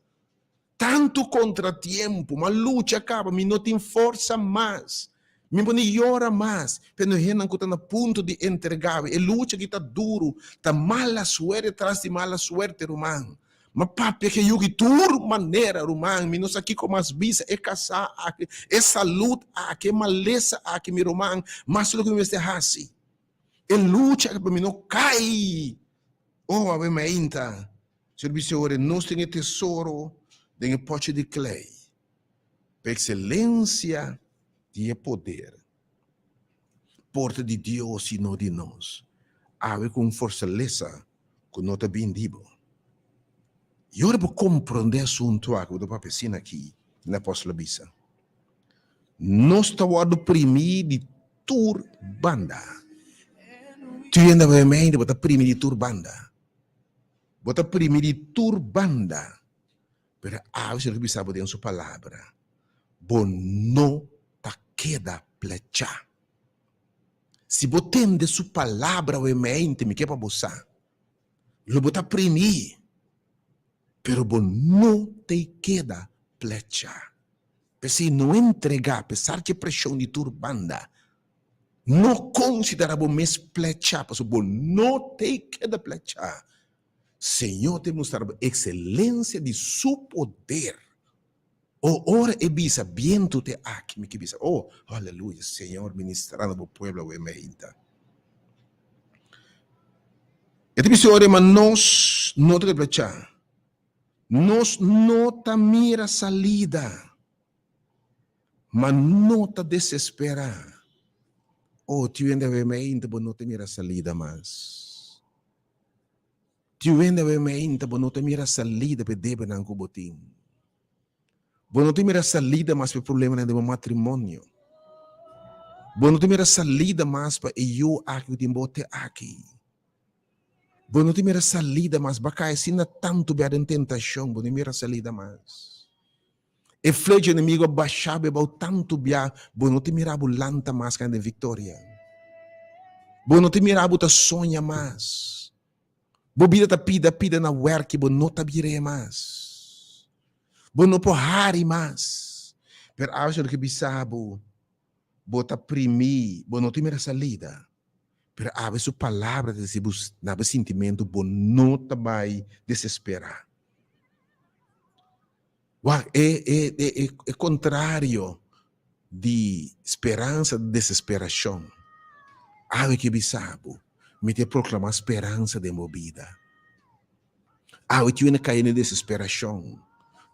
Tantu kontratiempu, m'a lucha kaba, mi no tin forsa mas. Mi por ni yora mas, pero no hendenan ku ta na punto di entregá. E lucha aki ta duru, ta mala suerte tras di mala suerte, ruman. M'a papia ku e yu di tur manera, ruman. Mi no sa kiko mas bisa, e kasá aki, e salud aki, e malesa aki, mi ruman, mas loke mi mester hasi. E lucha aki pa mi no kai. Oh, awe mainta. Señor bisa ora nos tin e tesoro den e pochi di klei, pa ekselencia di e poder por ta di Dios i no di nos, awe ku un forsalesa ku no ta bin di bo. I ora bo komprondé asuntu aki, bo ta papia asina aki, e apòstel a bisa, Nos ta wòrdu primí di tur banda. Tur hende a bai bo ta primi di tur banda. Bo ta primi di tur banda, pero awe Señor ta bisa bo den su palabra, bo no ta keda plechá. Si bo tende su palabra awe mente, mi ke pa bo sa, lo bo ta primi, pero bo no ta keda plechá. P'esei no entregá, pesar dje preshon di tur banda. No konsiderá bo mes plechá, pasobra bo no ta e keda plechá. Señor ta mustra bo ekselensia di Su poder. O ora E bisa, Bientu te aki, mi ke bisa, O, aleluya, Señor ministra na bo pueblo awe meinta. E ta bisa ora, ma nos no ta keda plechá. Nos no ta mira salida. Ma no ta desesperá. Oh, tiu hende awe meinta bo no ta mira salida mas. Tiu hende awe meinta bo no ta mira salida pa e debenan ku bo tin. Bo no ta mira salida mas pa e problemanan den bo matrimonio. Bo no ta mira salida mas pa e yu aki ku tin bo te aki. Bo no ta mira salida mas. Bo a kai asina tantu bia den tentashon, bo no mira salida mas. E flecha enemigo a basha bo ebou tantu bia, bo no ta mira bo lanta mas kende den viktoria. Bo no ta mira bo ta soña mas. Bo bida ta pida pida na wèrki, bo no ta bir'é mas. Bo no por hari mas. Pero awe Señor ke bisa bo, bo ta primí, bo no ta mira salida. Pero awe su palabra ta disi bo na bo sintimentu, bo no ta bai desesperá. Wak, e, e, e, e, e kontrario di speransa ta desesperashon. Awe ke bisa bo, mi ta proklamá speransa den bo bida. Awe tin hende kai den desesperashon.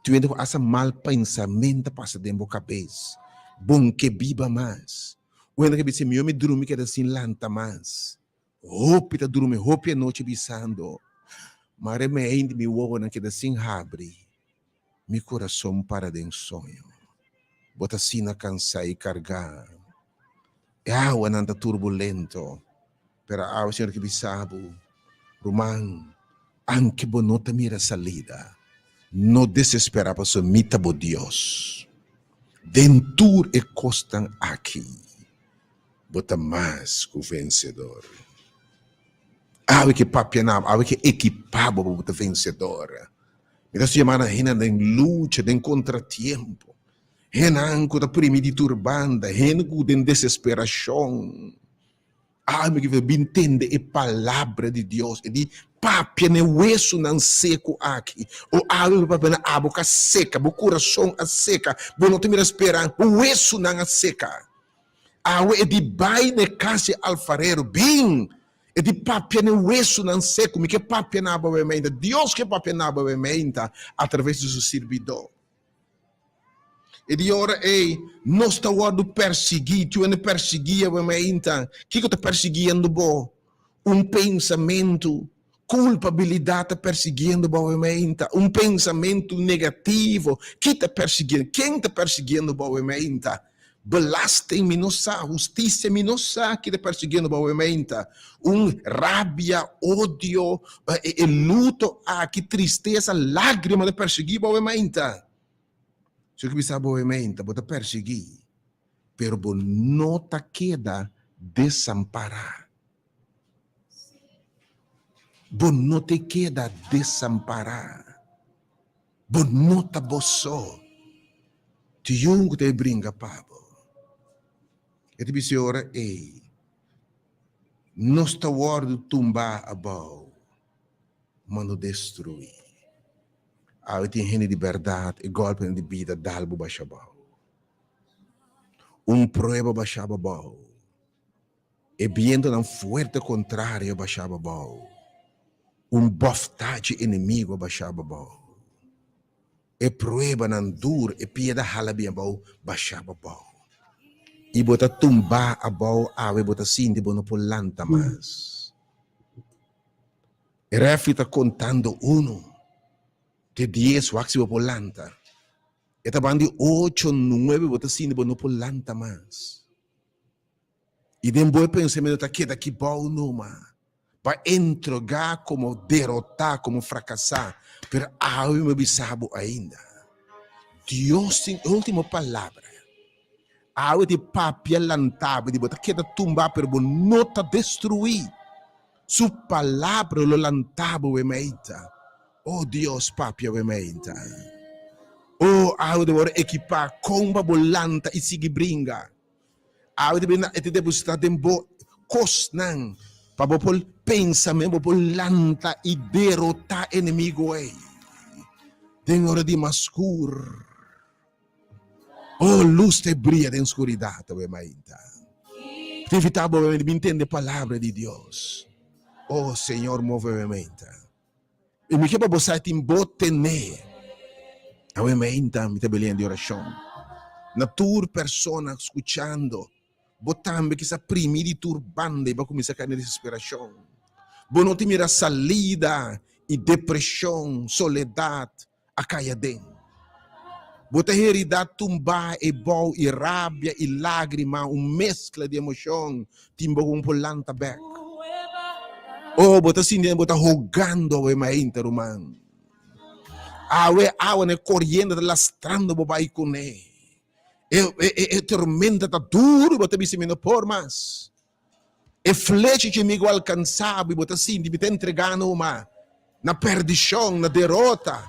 Tin hende ku asta mal pensamentu ta pasa den bo kabes. Bon ke biba mas. Un hende ke bisa, mihó mi drumi keda sin lanta mas. Hopi ta drumi hopi anochi bisando, Mare mi ainda mi wowonan keda sin habri, mi kurason para den soño. Bo ta asina kansá i kargá. E awanan ta turbulento, pero awe Señor ke bisa bo, Ruman, anke bo no ta mira salida, no desesperá pasobra mi ta bo Dios. Den tur e kosnan aki, Bo ta mas ku vensedor. Awe ke papia na bo, awe ke ekipá bo pa bo ta vensedor. Mi ta yama nan hendenan den lucha, den kontratiempo, hendenan ku ta primi di tur banda, hende ku den desesperashon. Awe mi ke bin tende e palabra di Dios, e di papia na e wesunan seku aki. O awe mi papia na abo ku a seka, bo kurason a seka, bo no ta mira speransa, bo wesunan a seka. Awe e di bai na e kas di e alfarero, Bin! E di papia na e wesunan seku. Mi ke papia na bo awe meinta. Dios ke papia na bo awe meinta atraves di su sirbidó. E di ora ei nos ta wòrdu persiguí. Tin hende persiguí awe meinta. Kiko ta persiguiendo bo? Un pensamentu. Kulpabilidat ta persiguiendo bo awe meinta. Un pensamentu negativo. Ki ta persiguiendo? Ken ta persiguiendo bo awe meinta? Belasting mi no sa, hustisia mi no sa ki ta persiguiendo bo awe meinta. Un rabia, odio, e luto aki, tristesa, lagrima ta persiguí bo awe meinta. Si yo bisa bo awe meinta, bo ta persiguí, pero bo no ta keda desampará. Bo no ta keda desampará. Bo no ta bo so. Tin yun ku ta e bringa pa bo. E ta bisa e ora ei, Nos ta wòrdu tumbá abou, ma no destruí. Awe tin hende di bèrdat, e gòlpenan di bida dal bo basha abou. Un prueba basha bo abou. E bientonan fuerte kontrario a basha bo abou. Un bòftá dje enemigu a basha bo abou. E pruebanan dur, e piedra hala bien abou, basha bo abou. I bo ta tumbá abou awe bo ta sinti bo no por lanta mas. E rèfri ta kontando unu te dies wak si bo por lanta. E ta ban di ocho, nuebe bo ta sinti bo no por lanta mas. I den bo e pensamentu ta keda ki bou numa pa entregá komo derotá, komo frakasá. Pero awe mi bisa bo ainda, Dios tin e último palabra. Awe di papia lantá bo di bo ta keda tumbá pero bo no ta destruí. Su palabra lo lantá bo we meita. Oh Dios papia we meita. Oh awe di bo ekipá kon pa bo lanta i sigui bringa. Awe ta bini e ta depositá den bo kosnan pa bo por pensa men bo por lanta i derotá enemigo ei den ora di mas skur. Oh, lus ta bria den skuridat awe mainta. Ta invitá bo awe bin tende palabra di Dios. Oh, Señor, move awe mainta. I mi ke pa bo sa tin bo tene. Awe mainta mi ta belian di orashon. Na tur persona skuchando, bo tambe kisa primi di tur banda i bo a kuminsá kai na desesperashon. Bo no tin mira salida i depreshon, soledat a kai aden. Bo ta herida tumbá e bou i rabia i lágrima, un meskla di emoshon tin bo ku por lanta bèk. Oh, bo ta sinti bo ta hogando awe mainta, ruman. Awe awa na e koriente ta lastrando bo bai kuné. E, e, e, e tormenta ta duru, bo ta bisa mi no por mas. E flecha dje amigu alkansá bo i bo ta sinti mi ta entregá numa na perdishon, na derota.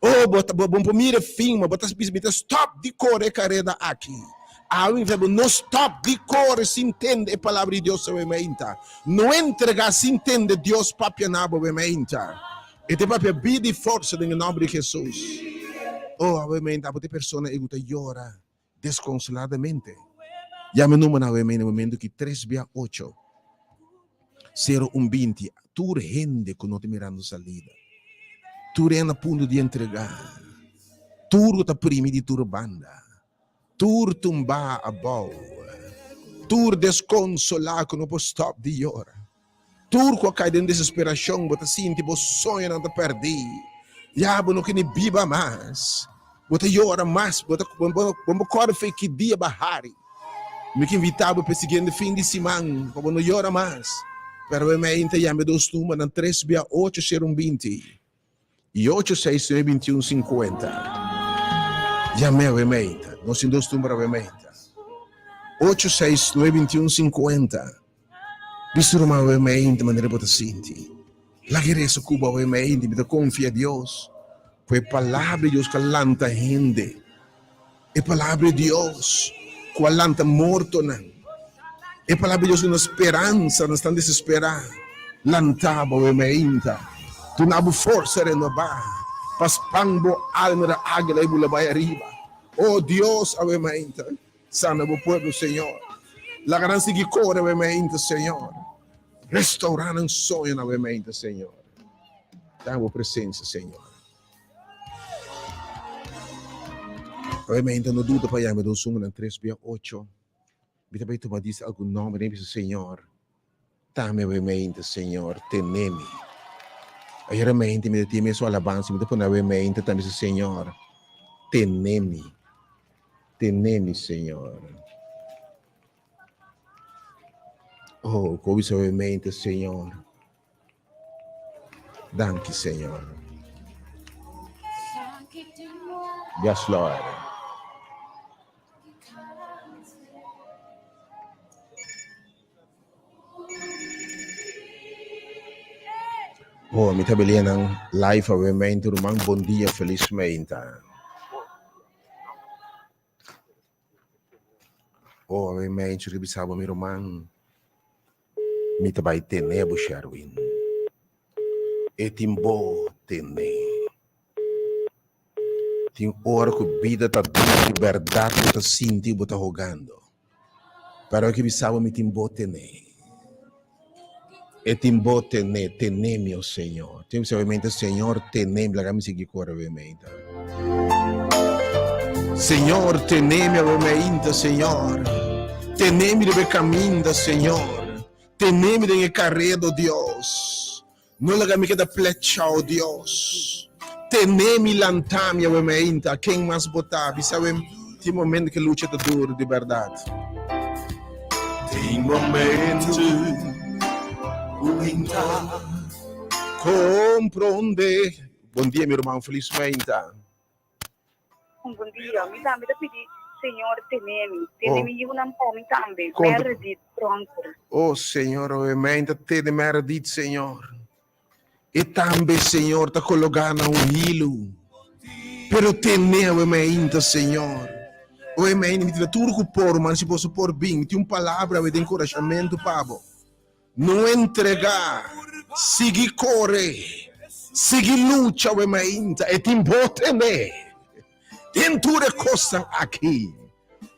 Oh, bo ta, bo bo por mira e fin, ma bo ta bisa mi ta stòp di kore e kareda aki. Awe mi bisa bo, no stòp di kore sin tende e palabra di Dios awe meinta. No entregá sin tende Dios papia na bo awe meinta. E ta papia bida i forsa den e nòmber di Hesus. Oh, awe meinta abo ta e persona ei ku ta yora Desconsoladamente, yama e numbernan awe mei na momento ki tres bia ocho, sero un binti, tur hende ku no ta mirando salida, tur hende a punto di entregá, tur ku ta primi di tur banda, tur tumbá abou, tur desconsolá ku no por stòp di yora. Tur ku a kai den desesperashon, bo ta sinti bo soñonan ta pèrdí. Ya bo no ke ni biba mas. Bo ta yora mas, bo ta bo bo kòrda fe ki dia bo a hari. Mi ke invitá bo pa e siguiente fin di siman pa bo no yora mas. Pero e mei ta yama e dos numbernan, tres bia ocho sero un binti i ocho seis nuebe binti un sinkuenta. Yam'é awe mei ta. Nos tin dos number awe mei ta. Ocho seis nuebe binti un sinkuenta. Bisti ruman awe meinti manera bo ta sinti. Laga e resa ku bo awe meinti. Mi ta konfia Dios ku e palabra di Dios ku a lanta hende, e palabra di Dios ku a lanta mortonan, e palabra di Dios ku duna speransa na esnan desesperá, lanta bo awe meinta, duna bo forsa renobá, pa span bo alma di águila i bula bai ariba. O Dios, awe meinta. Sana bo pueblo, Señor. Laga nan sigui kore awe mainta, Señor. Restaurá nan soño nuevamente, Señor. Dan bo presencia, Señor. Nuevamente, no duda pa yama dos uno tres bia ocho. Mi ta bai tuma dis algun nomber i bisa, Señor, tame nuevamente, Señor, tenemi. Ayera mente mi ta tin mesun alabansa, mi ta pone nuevamente tambe bisa, Señor, tenemi. Tenemi, Señor. Oh, ku bisa nuevamente, Señor. Danki, Señor. Yes, Lord. Oh, mi ta belinan live awe mente ruman bon dia feliz meinta. Oh, awe mente ribisabo mi ruman. Mi ta bai tene bo Sherwin. E tin bo tene. Tin ora ku bida ta duru di bèrdat bo ta sinti bo ta hogando. Pero aki bisa bo mi tin bo tene. E tin bo tene, tene mi o Señor. Tin bisa obviamente Señor tene mi, laga mi sigui kore obviamente. Señor tene mi obviamente Señor. Tene mi riba e kaminda Señor. Tene mi den e kareda o Dios. No laga mi keda plechá o Dios. Tene mi lanta mi obviamente. Ken mas bo ta? Bisa awe tin momento ke lucha ta duru di bèrdat. Tin momento ku mi ta Kompronde. Bon dia mi ruman felis meinta. Un bon dia. Mi tambe ta pidi Señor tene mi. Tene Oh. mi yiunan pa mi tambe. Konta. Meredith Pronker. Oh Señor, oe meinta tene Meredith Señor. E tambe Señor ta kologá na un hilu. Pero tene oe meinta Señor. Oe meinta mi tin tur ku por man si boso por bin. Mi tin un palabra oe di enkurashamentu pa bo. No entregá, sigui kore, sigui lucha we mainta, e tin bo tene. Den tur e kosnan aki,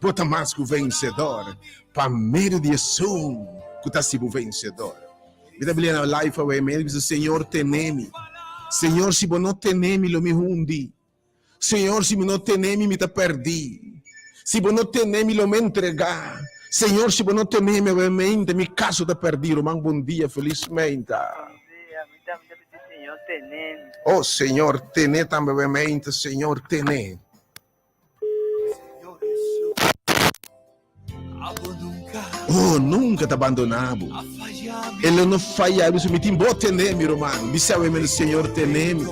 bo ta mas ku vensedor pa medio di esun ku ta hasi bo vensedor. Mi ta bilia na life awe, mi a bisa, Señor, tene mi. Señor, si bo no tene mi, lo mi hundi. Señor, si bo no tene mi, mi ta pèrdí. Si bo no tene mi, lo mi entregá. Señor, si bo no tene mi awemente, mi kaso ta pèrdí. Ruman, bon dia, felis meinta. Bon dia, mi tambe ta pidi Señor tene mi. Oh, Señor, tene tambe awemente, Señor, tene. Señor Jesús, abo nunca. Oh, nunca ta bandoná bo. A faya mi. E lo no faya bo. Mi tin bo tene mi, ruman. Bisa awemente, Señor, tene mi.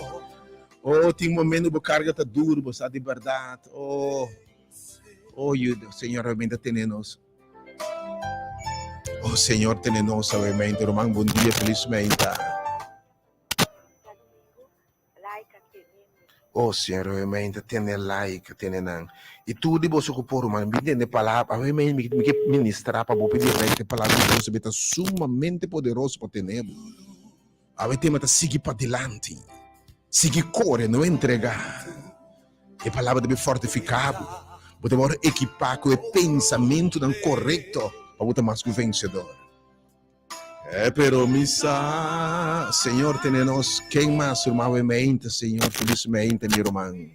Oh, tin momento bo carga ta duro, bo sa di berdad. Oh, oh, yuda, Señor, realmente tene nos. Oh, Señor, tene nos, realmente. Ruman, bon dia, felizmente. Oh, Señor, realmente tene like, tene nan. Y tur di boso ku por, ruman, mi tende palabra, realmente mi, mi ke ministra pa bo pidi recto palabra di Dios, ta sumamente poderoso pa tene bo. Awe tema ta sigui padilanti, sigui kore, no entregá. E palabra debe fortifiká bo. Bo ta wòrdu ekipá ku e pensamentunan korekto pa bo ta mas ku vensedor. E pero mi sa, Señor tene nos. Ken mas, ruman? Awe meinta, Señor, felis meinta, mi ruman.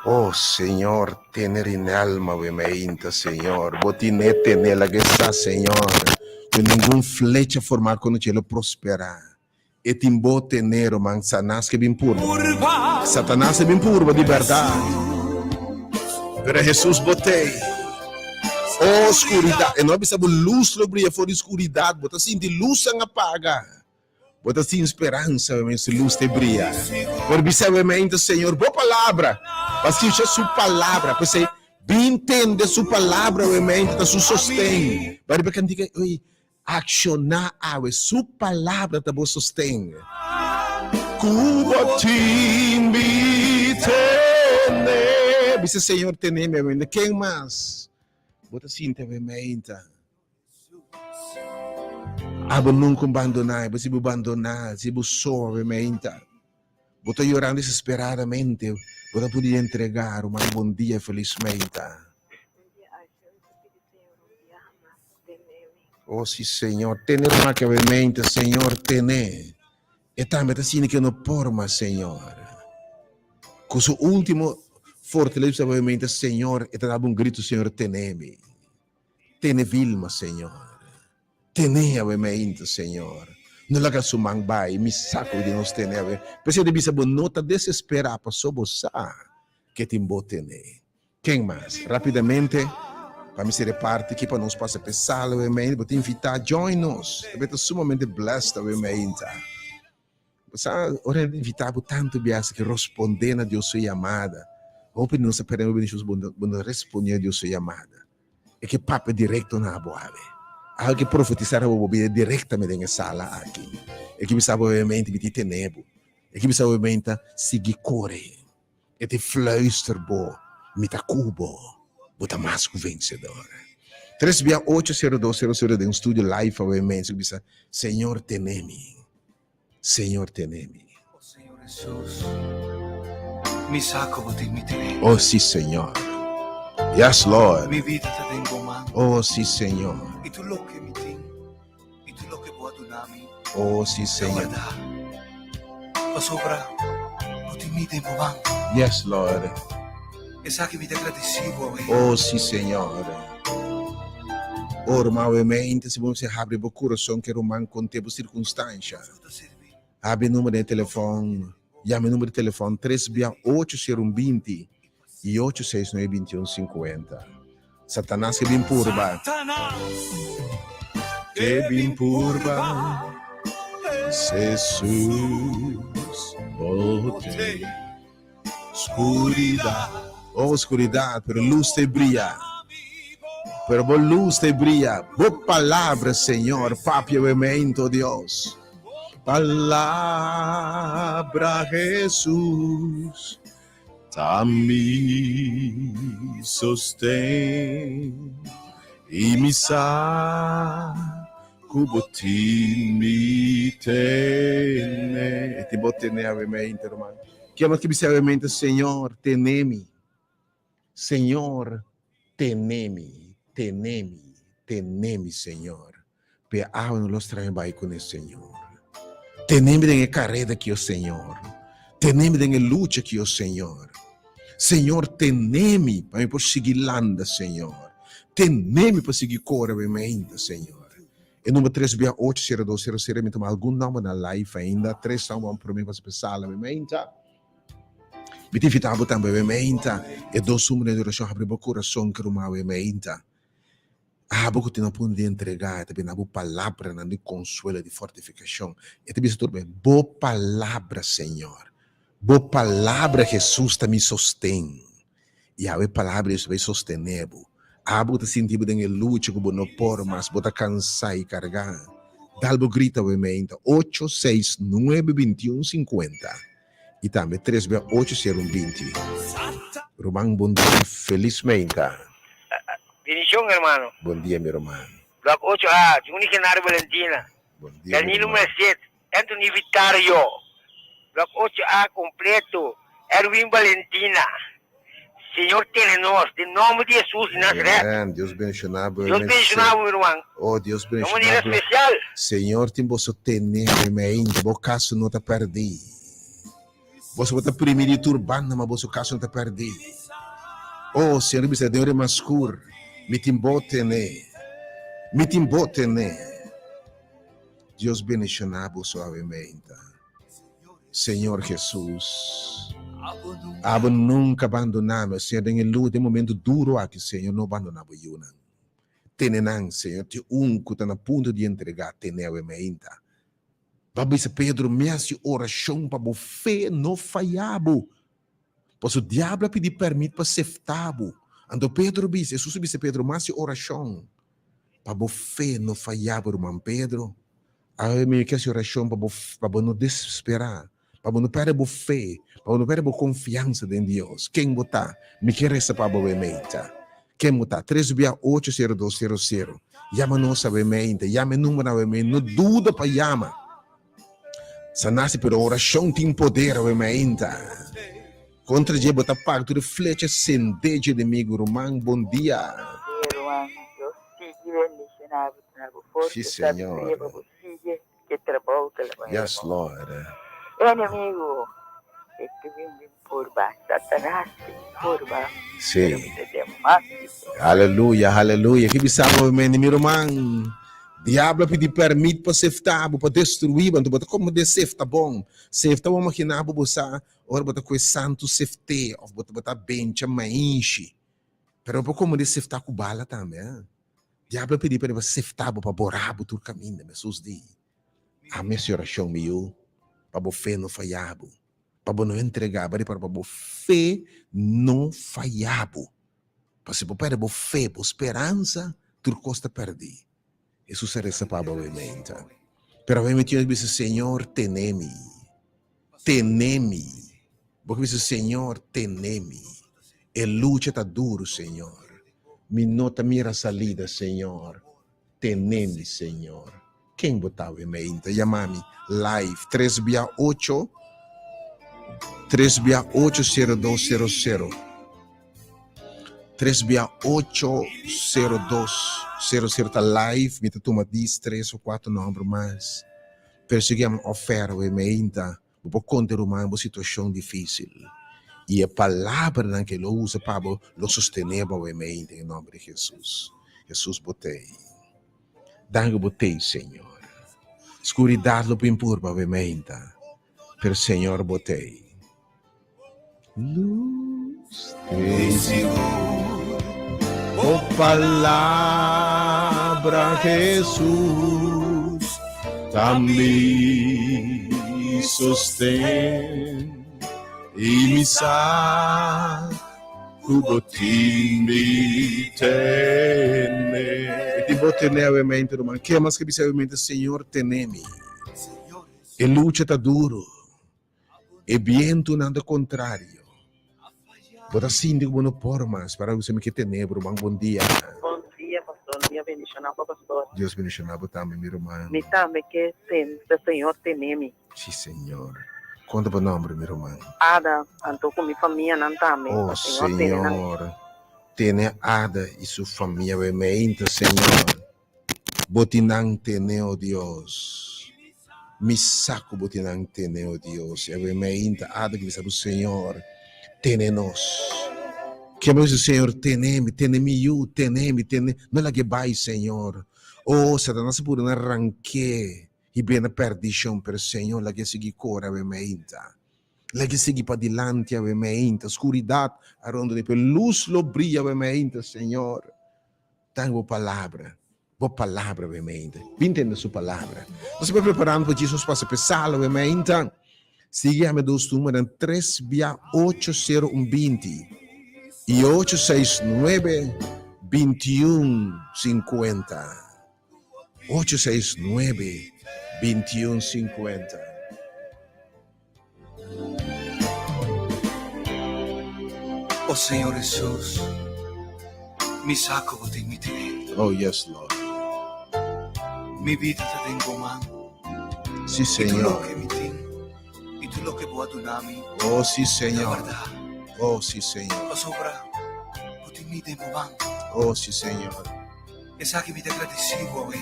Oh Señor, tene Rinelma we meinta, Señor. Bo tine tene laga e sa, Señor, cu ningun flecha formá contra dje lo prosperá. E tin bo tene, ruman, Satanás ke bin purba. Satanás e bin purba di berdad. Pero Jesús bo tei. Oh, oscuridad. E no a bisa bo luz lo bria for di oscuridad. Bo ta sinti luznan a paga. Bo ta sin speransa, mi su luz te bria. Pero bisa we mente, Señor, bo palabra. Pa escucha su palabra. Pues eh, bin tende su palabra, we mente, ta su sosten. Bari pa cantica, oye, acciona awe, su palabra ta bo sosten. Ku bo tin mi tene. Bisa, Señor, tene mi, we Ken mas? Bo ta sinti, we mente. Abo nunca un bandoná, bo si bo bandoná, si bo so meinta. Bo ta yorando desesperadamente, bo ta pudi entregar, ruman, bon dia, feliz meinta. Bon dia, Asher. Mi ta pidi Señor un. Oh si Señor, tene ruman aki awe mente, Señor, tene. E tambe ta sinti ke no por mas, Señor. Ku su último fortaleza awe mente, Señor, e ta daba un grito, Señor, tene mi. Tene Vilma, Señor. Tene awe mente, Señor. No laga su man bai, mi sa ku di nos tene awe. P'esei ta bisa bo no ta desesperá, paso bo sa ke tin bo tene. Ken mas? Rapidamente, pa mi sere parti aki pa nos pasa p'e sala awe meinta. Bo ta invitá, join nos. Ta ta sumamente blessed awe meinta. Bo sa, ora hende invitá bo tantu bias ke rospondé na Dios su yamada. Hopi di nos ta pèrdè hopi bendishon si bo no bo no respondé na Dios su yamada. E ke papia direkto na abo awe. Algu ke profetisá riba bo bida direktamente den e sala aki. E ke bisa bo awe meinta mi tin tene bo. E ke bisa bo awe meinta sigui kore. E te fluister bo, Mi ta ku bo, bo ta mas ku vensedor. Tres bia ocho sero dos sero sero den studio live awe mens ku bisa, Señor tene mi, Señor tene mi. Oh Señor Jesús, mi sa ku bo tin mi tene. Oh si Señor. Yes Lord. Mi vida ta den bo man. Oh si Señor. I tur loke mi tin. I tur loke bo a duna mi. Oh, si, Señor. Ta wardá, pasobra bo tin mi den bo man. Yes, Lord. Esaki mi ta gradisí bo awe. Oh, si, Señor. Oh, ruman, awe mente, si bo mester habri bo kurason ku e ruman konte bo sirkunstansha. Habri e number den e telefòn, yama e number di telefòn tres bia ocho sero un binti i ocho seis nuebe binti un sinkuenta. Satanas ke bin purba. Ke bin purba. Jesus bote Skuridat. Oh skuridat, pero lus te bria. Pero bo lus te bria. Bo palabra, Señor, papia bemento, Dios. Palabra Jesus. Ta mi sosten i mi sa ku bo tin mi tene. E tin bo tene awe mente, ruman. Kier mas ke bisa awe mente, Señor, tene mi. Señor, tene mi, tene mi, tene mi, Señor. Pe awe no los trae bai kuné, Señor. Tene mi den e kareda ki, o Señor. Tene mi den e lucha ki, o Señor. Señor, tene mi pa mi por sigui landa, Señor. Tene mi pa sigui kore awe mainta, Señor. E number tres bia ocho sero dos sero sero, mi tuma algun nomber na live ainda. Tres nomber wan prome pa spesal awe mainta. Mi ta invita bo tambe awe mainta. E dos number den orashon habri bo kurason ke ruman awe mainta. Abo ku tin a punto di entregá, e ta bini na bo palabranan di konsuelo, di fortifikashon. E ta bisa tur ben, Bo palabra, Señor, Bo palabra, Hesus, ta mi sosten. I awe e palabra ei bai sostené bo. Abo ku ta sinti bo den e lucha ku bo no por mas, bo ta kansá i kargá. Dal bo grita awe meinta, ocho, seis, nuebe, bintiun, sinkuenta. I tambe tres bia ocho, sero, un, binti. Ruman, bon dia, felis meinta. Bendición, hermano. Bon dia, mi ruman. Blok ocho A, Juni Genaro Valentina. Bon dia, mi Danilo ruman. Merced, Anthony Vitario. Blok ocho A completo, Erwin Valentina. Señor tene nos, den nomber di Jesus di Nazaret. Amen. Dios bendiciona bo, Dios amen. bendiciona bo, mi ruman. Oh, Dios Na un bendiciona manera bo. especial. Señor tin boso tene, amen. Bo caso no ta perdi. Boso bo ta primi di tur banda, ma boso kaso no ta pèrdí. O, Señor a bisa den ora mas skur, Mi tin bo tené. Mi tin bo tené. Dios bendishoná bo suavemente. Señor Hesus, abo nunka bandoná mi. Señor, den e lus, den e momento duro aki, Señor, no bandoná bo yunan. Tene nan, Señor. Tin un ku ta na punto di entregá, tene awe meinta. Bo a bisa Pedro, Mi hasi orashon pa bo fe no faya bo. Pasobra diablo a pidi pèrmit pa sefta bo. Anto Pedro bisa, Hesus a bisa Pedro, Mi hasi orashon pa bo fe no faya bo, ruman Pedro. Awe mi ke hasi orashon pa bo, pa bo no desesperá, pa bo no pèrdè bo fe, pa bo no pèrdè bo konfiansa den Dios. Ken bo ta? Mi ke resa pa bo awe meinta. Ken bo ta? Tres bia ocho sero dos sero sero. Yama nos awe meinta. Yama e numbernan awe meinta. No duda pa yama. Sa nasi pero orashon tin poder awe meinta. Kontra dje bo ta paga tur e flecha sende dje enemigu. Ruman, bon dia. Ruman, Dios sigui bendiciona bo, duna bo. Sí, Señor. Pa bo sigui ku e trabou ku el a bai Yes, Lord. Enemigo e ke bin bin purba, Satanas ke bin purba, Sí. pero mi ta den mas di fe. Aleluya, aleluya. Ki bisa bo mende, mi ruman? Diablo a pidi permit pa sefta bo, pa destrui bo. Anto bo ta como den sefta bon. Sefta bo imagina bo bo sa ora bo ta cu e santu sefte of bo ta bencha mainshi. Pero bo por como den sefta cu bala tambe, eh. Diablo a pidi pa sefta bo, pa bora bo tur caminda. Hesus di, Ami hasi orashon, mi yu, pa bo fe no faya bo, pa bo no entrega, bo ripara pa bo fe no faya bo. Pa si bo perde bo fe, bo speransa, tur kos ta perdi. Hesus a resa pa bo awe meinta. Pero awe mi tin ku bisa, Señor, tene mi. Tene mi. Bo ke bisa, Señor, tene mi. E lucha ta duru, Señor. Mi no ta mira salida, Señor. Tene mi, Señor. Ken bo ta awe meinta? Yama mi live tres bia ocho, tres bia ocho sero dos sero sero. Tres bia ocho sero dos sero sero ta live. Mi ta tuma dis tres o kuater nomber mas. Pero si yama ofer awe meinta, bo por konta e ruman bo situashon difisil. I e palabranan ke lo usa pa bo lo sostené bo awe meinta den e nomber di Jesus. Jesus bo t'ei. Danki bo t'ei, Señor. Skuridat lo bin purba awe meinta, pero Señor bo t'ei. Luz t'ei sigur, bo palabra Jesus ta mi sosten i mi sa ku bo tin mi tene. E tin bo tene awe mente, ruman. Ke mas ke bisa awe mente, Señor tene mi. E lucha ta duro. E bientunan ta kontrario. Bo ta sinti ku bo no por mas. Para ku mi ke tene bo, ruman. Bon dia. Bon dia, pastor. Un dia bendishoná pa pastor. Dios bendishoná bo tambe, mi ruman. Mi tambe ke ten e Señor tene mi. Si, Señor. Konta bo nomber, mi ruman. Ada, anto ku mi famianan tambe. Oh, Pa Señor tene nan. Señor. Tene Ada i su famia be meinta, Señor. Bo tin nan tene, oh Dios. Mi sa ku bo tin nan tene, oh Dios. I awe meinta Ada ke bisa bo, Señor, tene nos. Ke bo bisa, Señor, tene mi, tene mi yu, tene mi, tene. No lag'e bai, Señor. Oh, Satanas a puru na rank'é i bira na perdishon, pero Señor, lag'e sigui kore awe meinta. Lag'e sigui padilanti awe meinta. Skuridat a rondon'é, pero lus lo bria awe meinta, Señor. Ta bo palabra, bo palabra we meinta. Bin tende su palabra. Nos ta preparando pa Jesus pasa pe sala we meinta. Sigui ame dos numeronan tres bia ocho sero un binti i ocho seis nuebe bintiun sinkuenta. Ocho seis nuebe bintiun sinkuenta. O Señor Hesus, mi sa ku bo tin mi tene. Oh yes, Lord. Mi bida ta den bo man. Sí, I tur Señor. loke mi tin, i tur loke bo a duna mi, Oh, sí, ta Señor. warda. Oh, sí, Señor. Pasobra bo tin mi den bo man. Oh, sí, Señor. Esaki mi ta gradisí bo awe.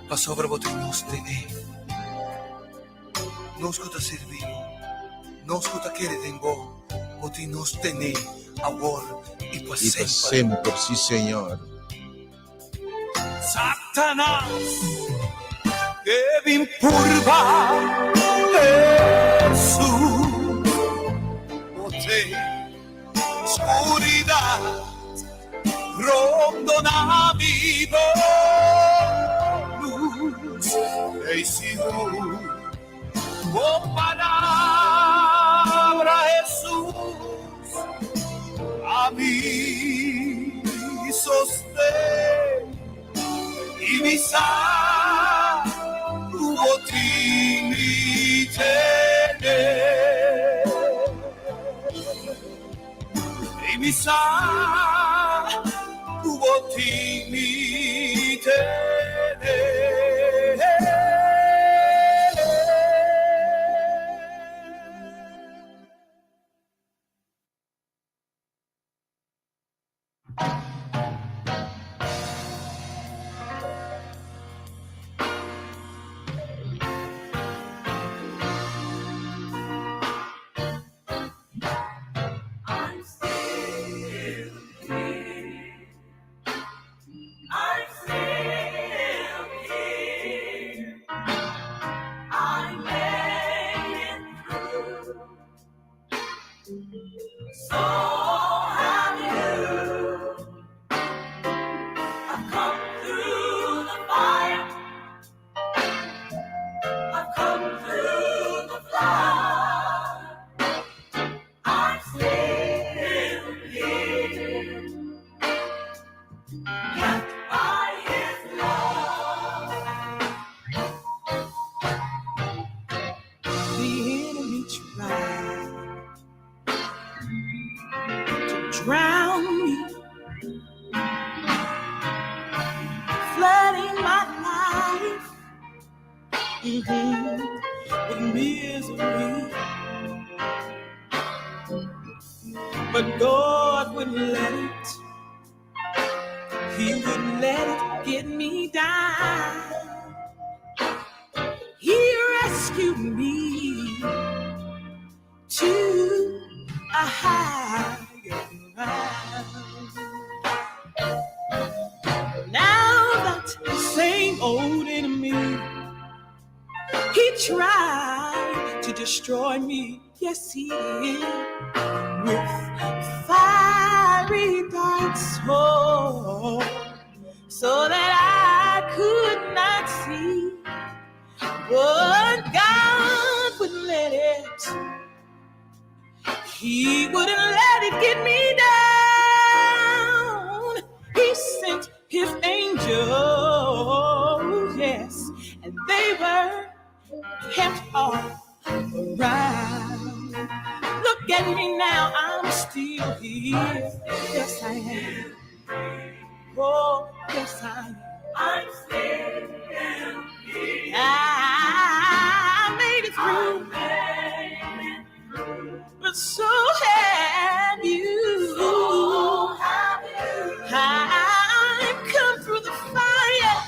Pasobra bo tin nos tene. Nos ku ta sirbi bo, nos ku ta kere den bo, bo tin nos tene awor i pa I pa semper. semper, sí, Señor. Satanas ke bin purba Hesus, bo te Scuridad rondona mi bo luz ei sigur bo palabra Jesús a mi sosten i mi sa ku bo tin mi tene. I mi sa ku bo tin mi tene. So have you. I've come through the fire. I've come through the flood. I'm still here. Kept by his love. The enemy tried to drown me, flooding my life with misery. But God wouldn't let it. He wouldn't let it get me down. He rescued me to a higher ground. Now that same old enemy, he tried to destroy me. Yes, he did. With fiery darts, oh, so that I could not see. But God wouldn't let it. He wouldn't let it get me down. He sent his angels, yes, and they were kept all around. Look at me now, I'm still here. Yes, I am. Oh, yes, I am. I'm still here. I made it through. But so have you. So have you. I've come through the fire.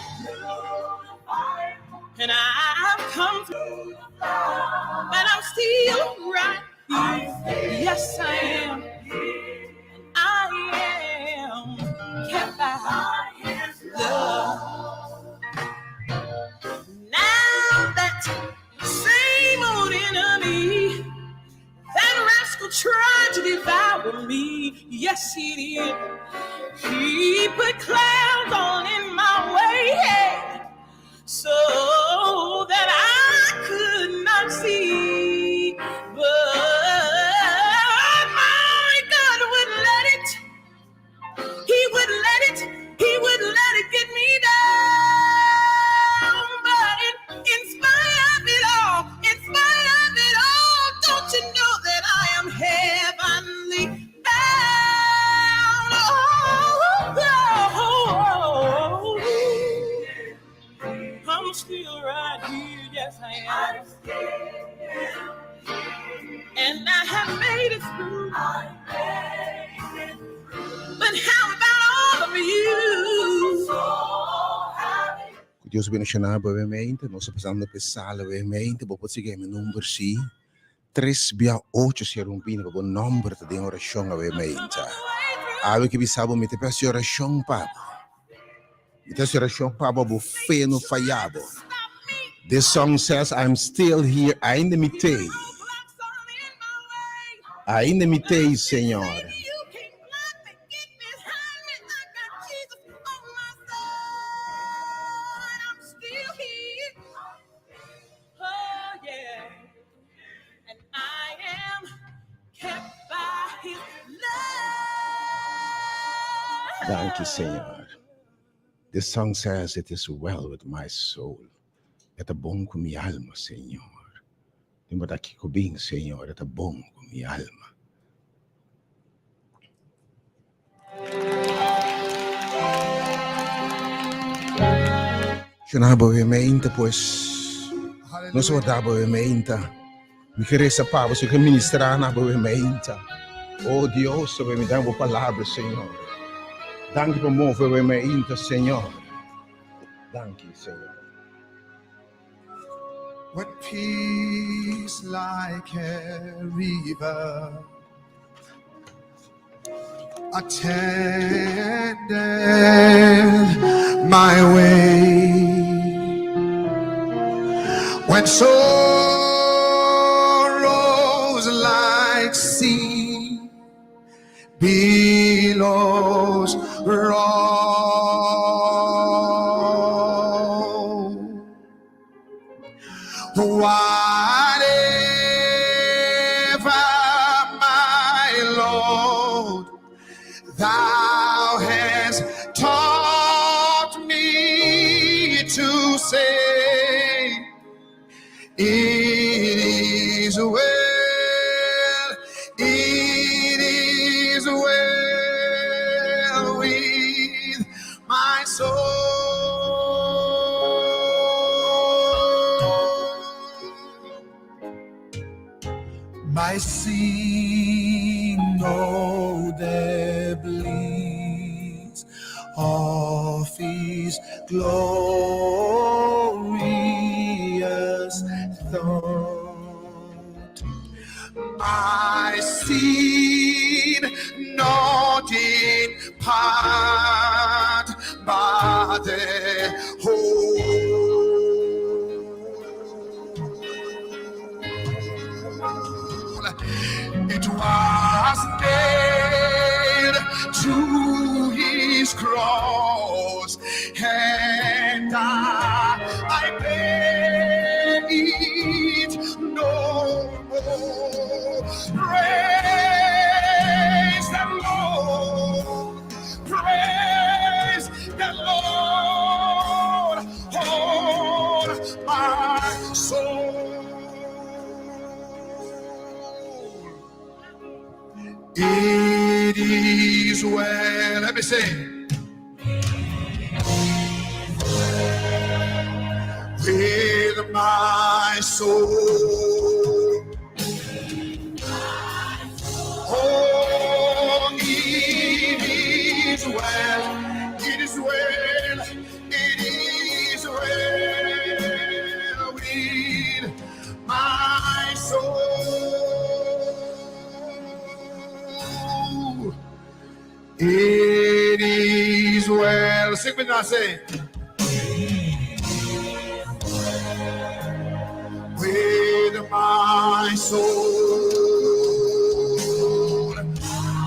And I've come through. But I'm still right here. Yes, I am. And I am kept by his love. Now that same old enemy, that rascal tried to devour me. Yes, he did. He put clouds on in my way so that I could not see. But my God wouldn't let it. He wouldn't let it. He wouldn't let it get me down. But in spite of it all, in spite of it all, don't you know that I am heavenly bound? Oh, oh, oh, I'm still right here. Yes, I am. And I have made it through. But how about all of you? Ku Dios bendishoná bo mente, nos ta pasando pa sala mente, bo por sigui mi number si. 3 via 8 si rumpina, bo number ta den orashon mente. Awe ke bisabo mi te pesi orashon pa bo. Mi te orashon pa bo, bo fe no faya bo. This song says, "I'm still here, ainda mi tei. Ainda mi tei, Señor." You can't block me, get behind me. I got Jesus on my side. I'm still here. Oh, yeah. And I am kept by his love. Thank you, Señor. This song says, "It is well with my soul." E ta bon ku mi alma, Señor. Di mo daki ko bing, Señor. E ta bon ku mi alma. Shonabo mente, pues. Nos wadabo mente. Mi ke resa pa bo, ke ministrá na bo mente. Oh Dios, mi da bo palabra, Señor. Danki pa move mente, Señor. Danki, Señor. What peace like a river attended my way when sorrows like sea Billows roll. Whatever my Lord, thou hast taught me to say, it is well, it is well with my soul. My sin, oh, the bliss of His glorious thought. I see not in part, but the whole. It was nailed to his cross, and I bear it no more. Praise the Lord, praise the Lord, oh my soul. It is well. Let me say. With my soul. Oh, it is well. It is well. It is well with my soul. It is well. Sing with me now, say. With my soul,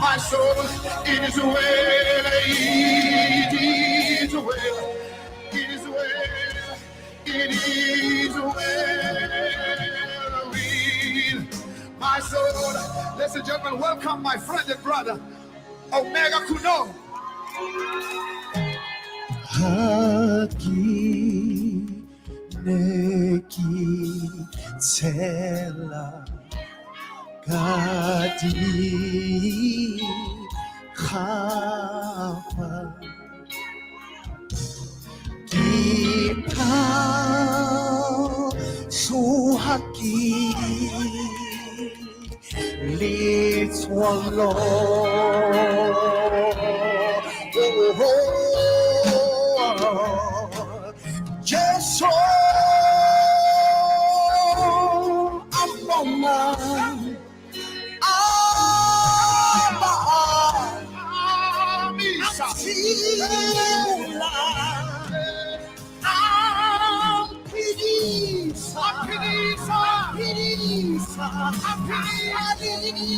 my soul, it is well, it is well, it is well, it is well with my soul. Ladies and gentlemen, welcome my friend and brother, Omega Kuno. Aki neki tshela ka dikgapa ke phashoha ke letswalo. Oh, Jesu a mpona a ba a nthimola, a mphedisa, a mphedisa, a mphedisa.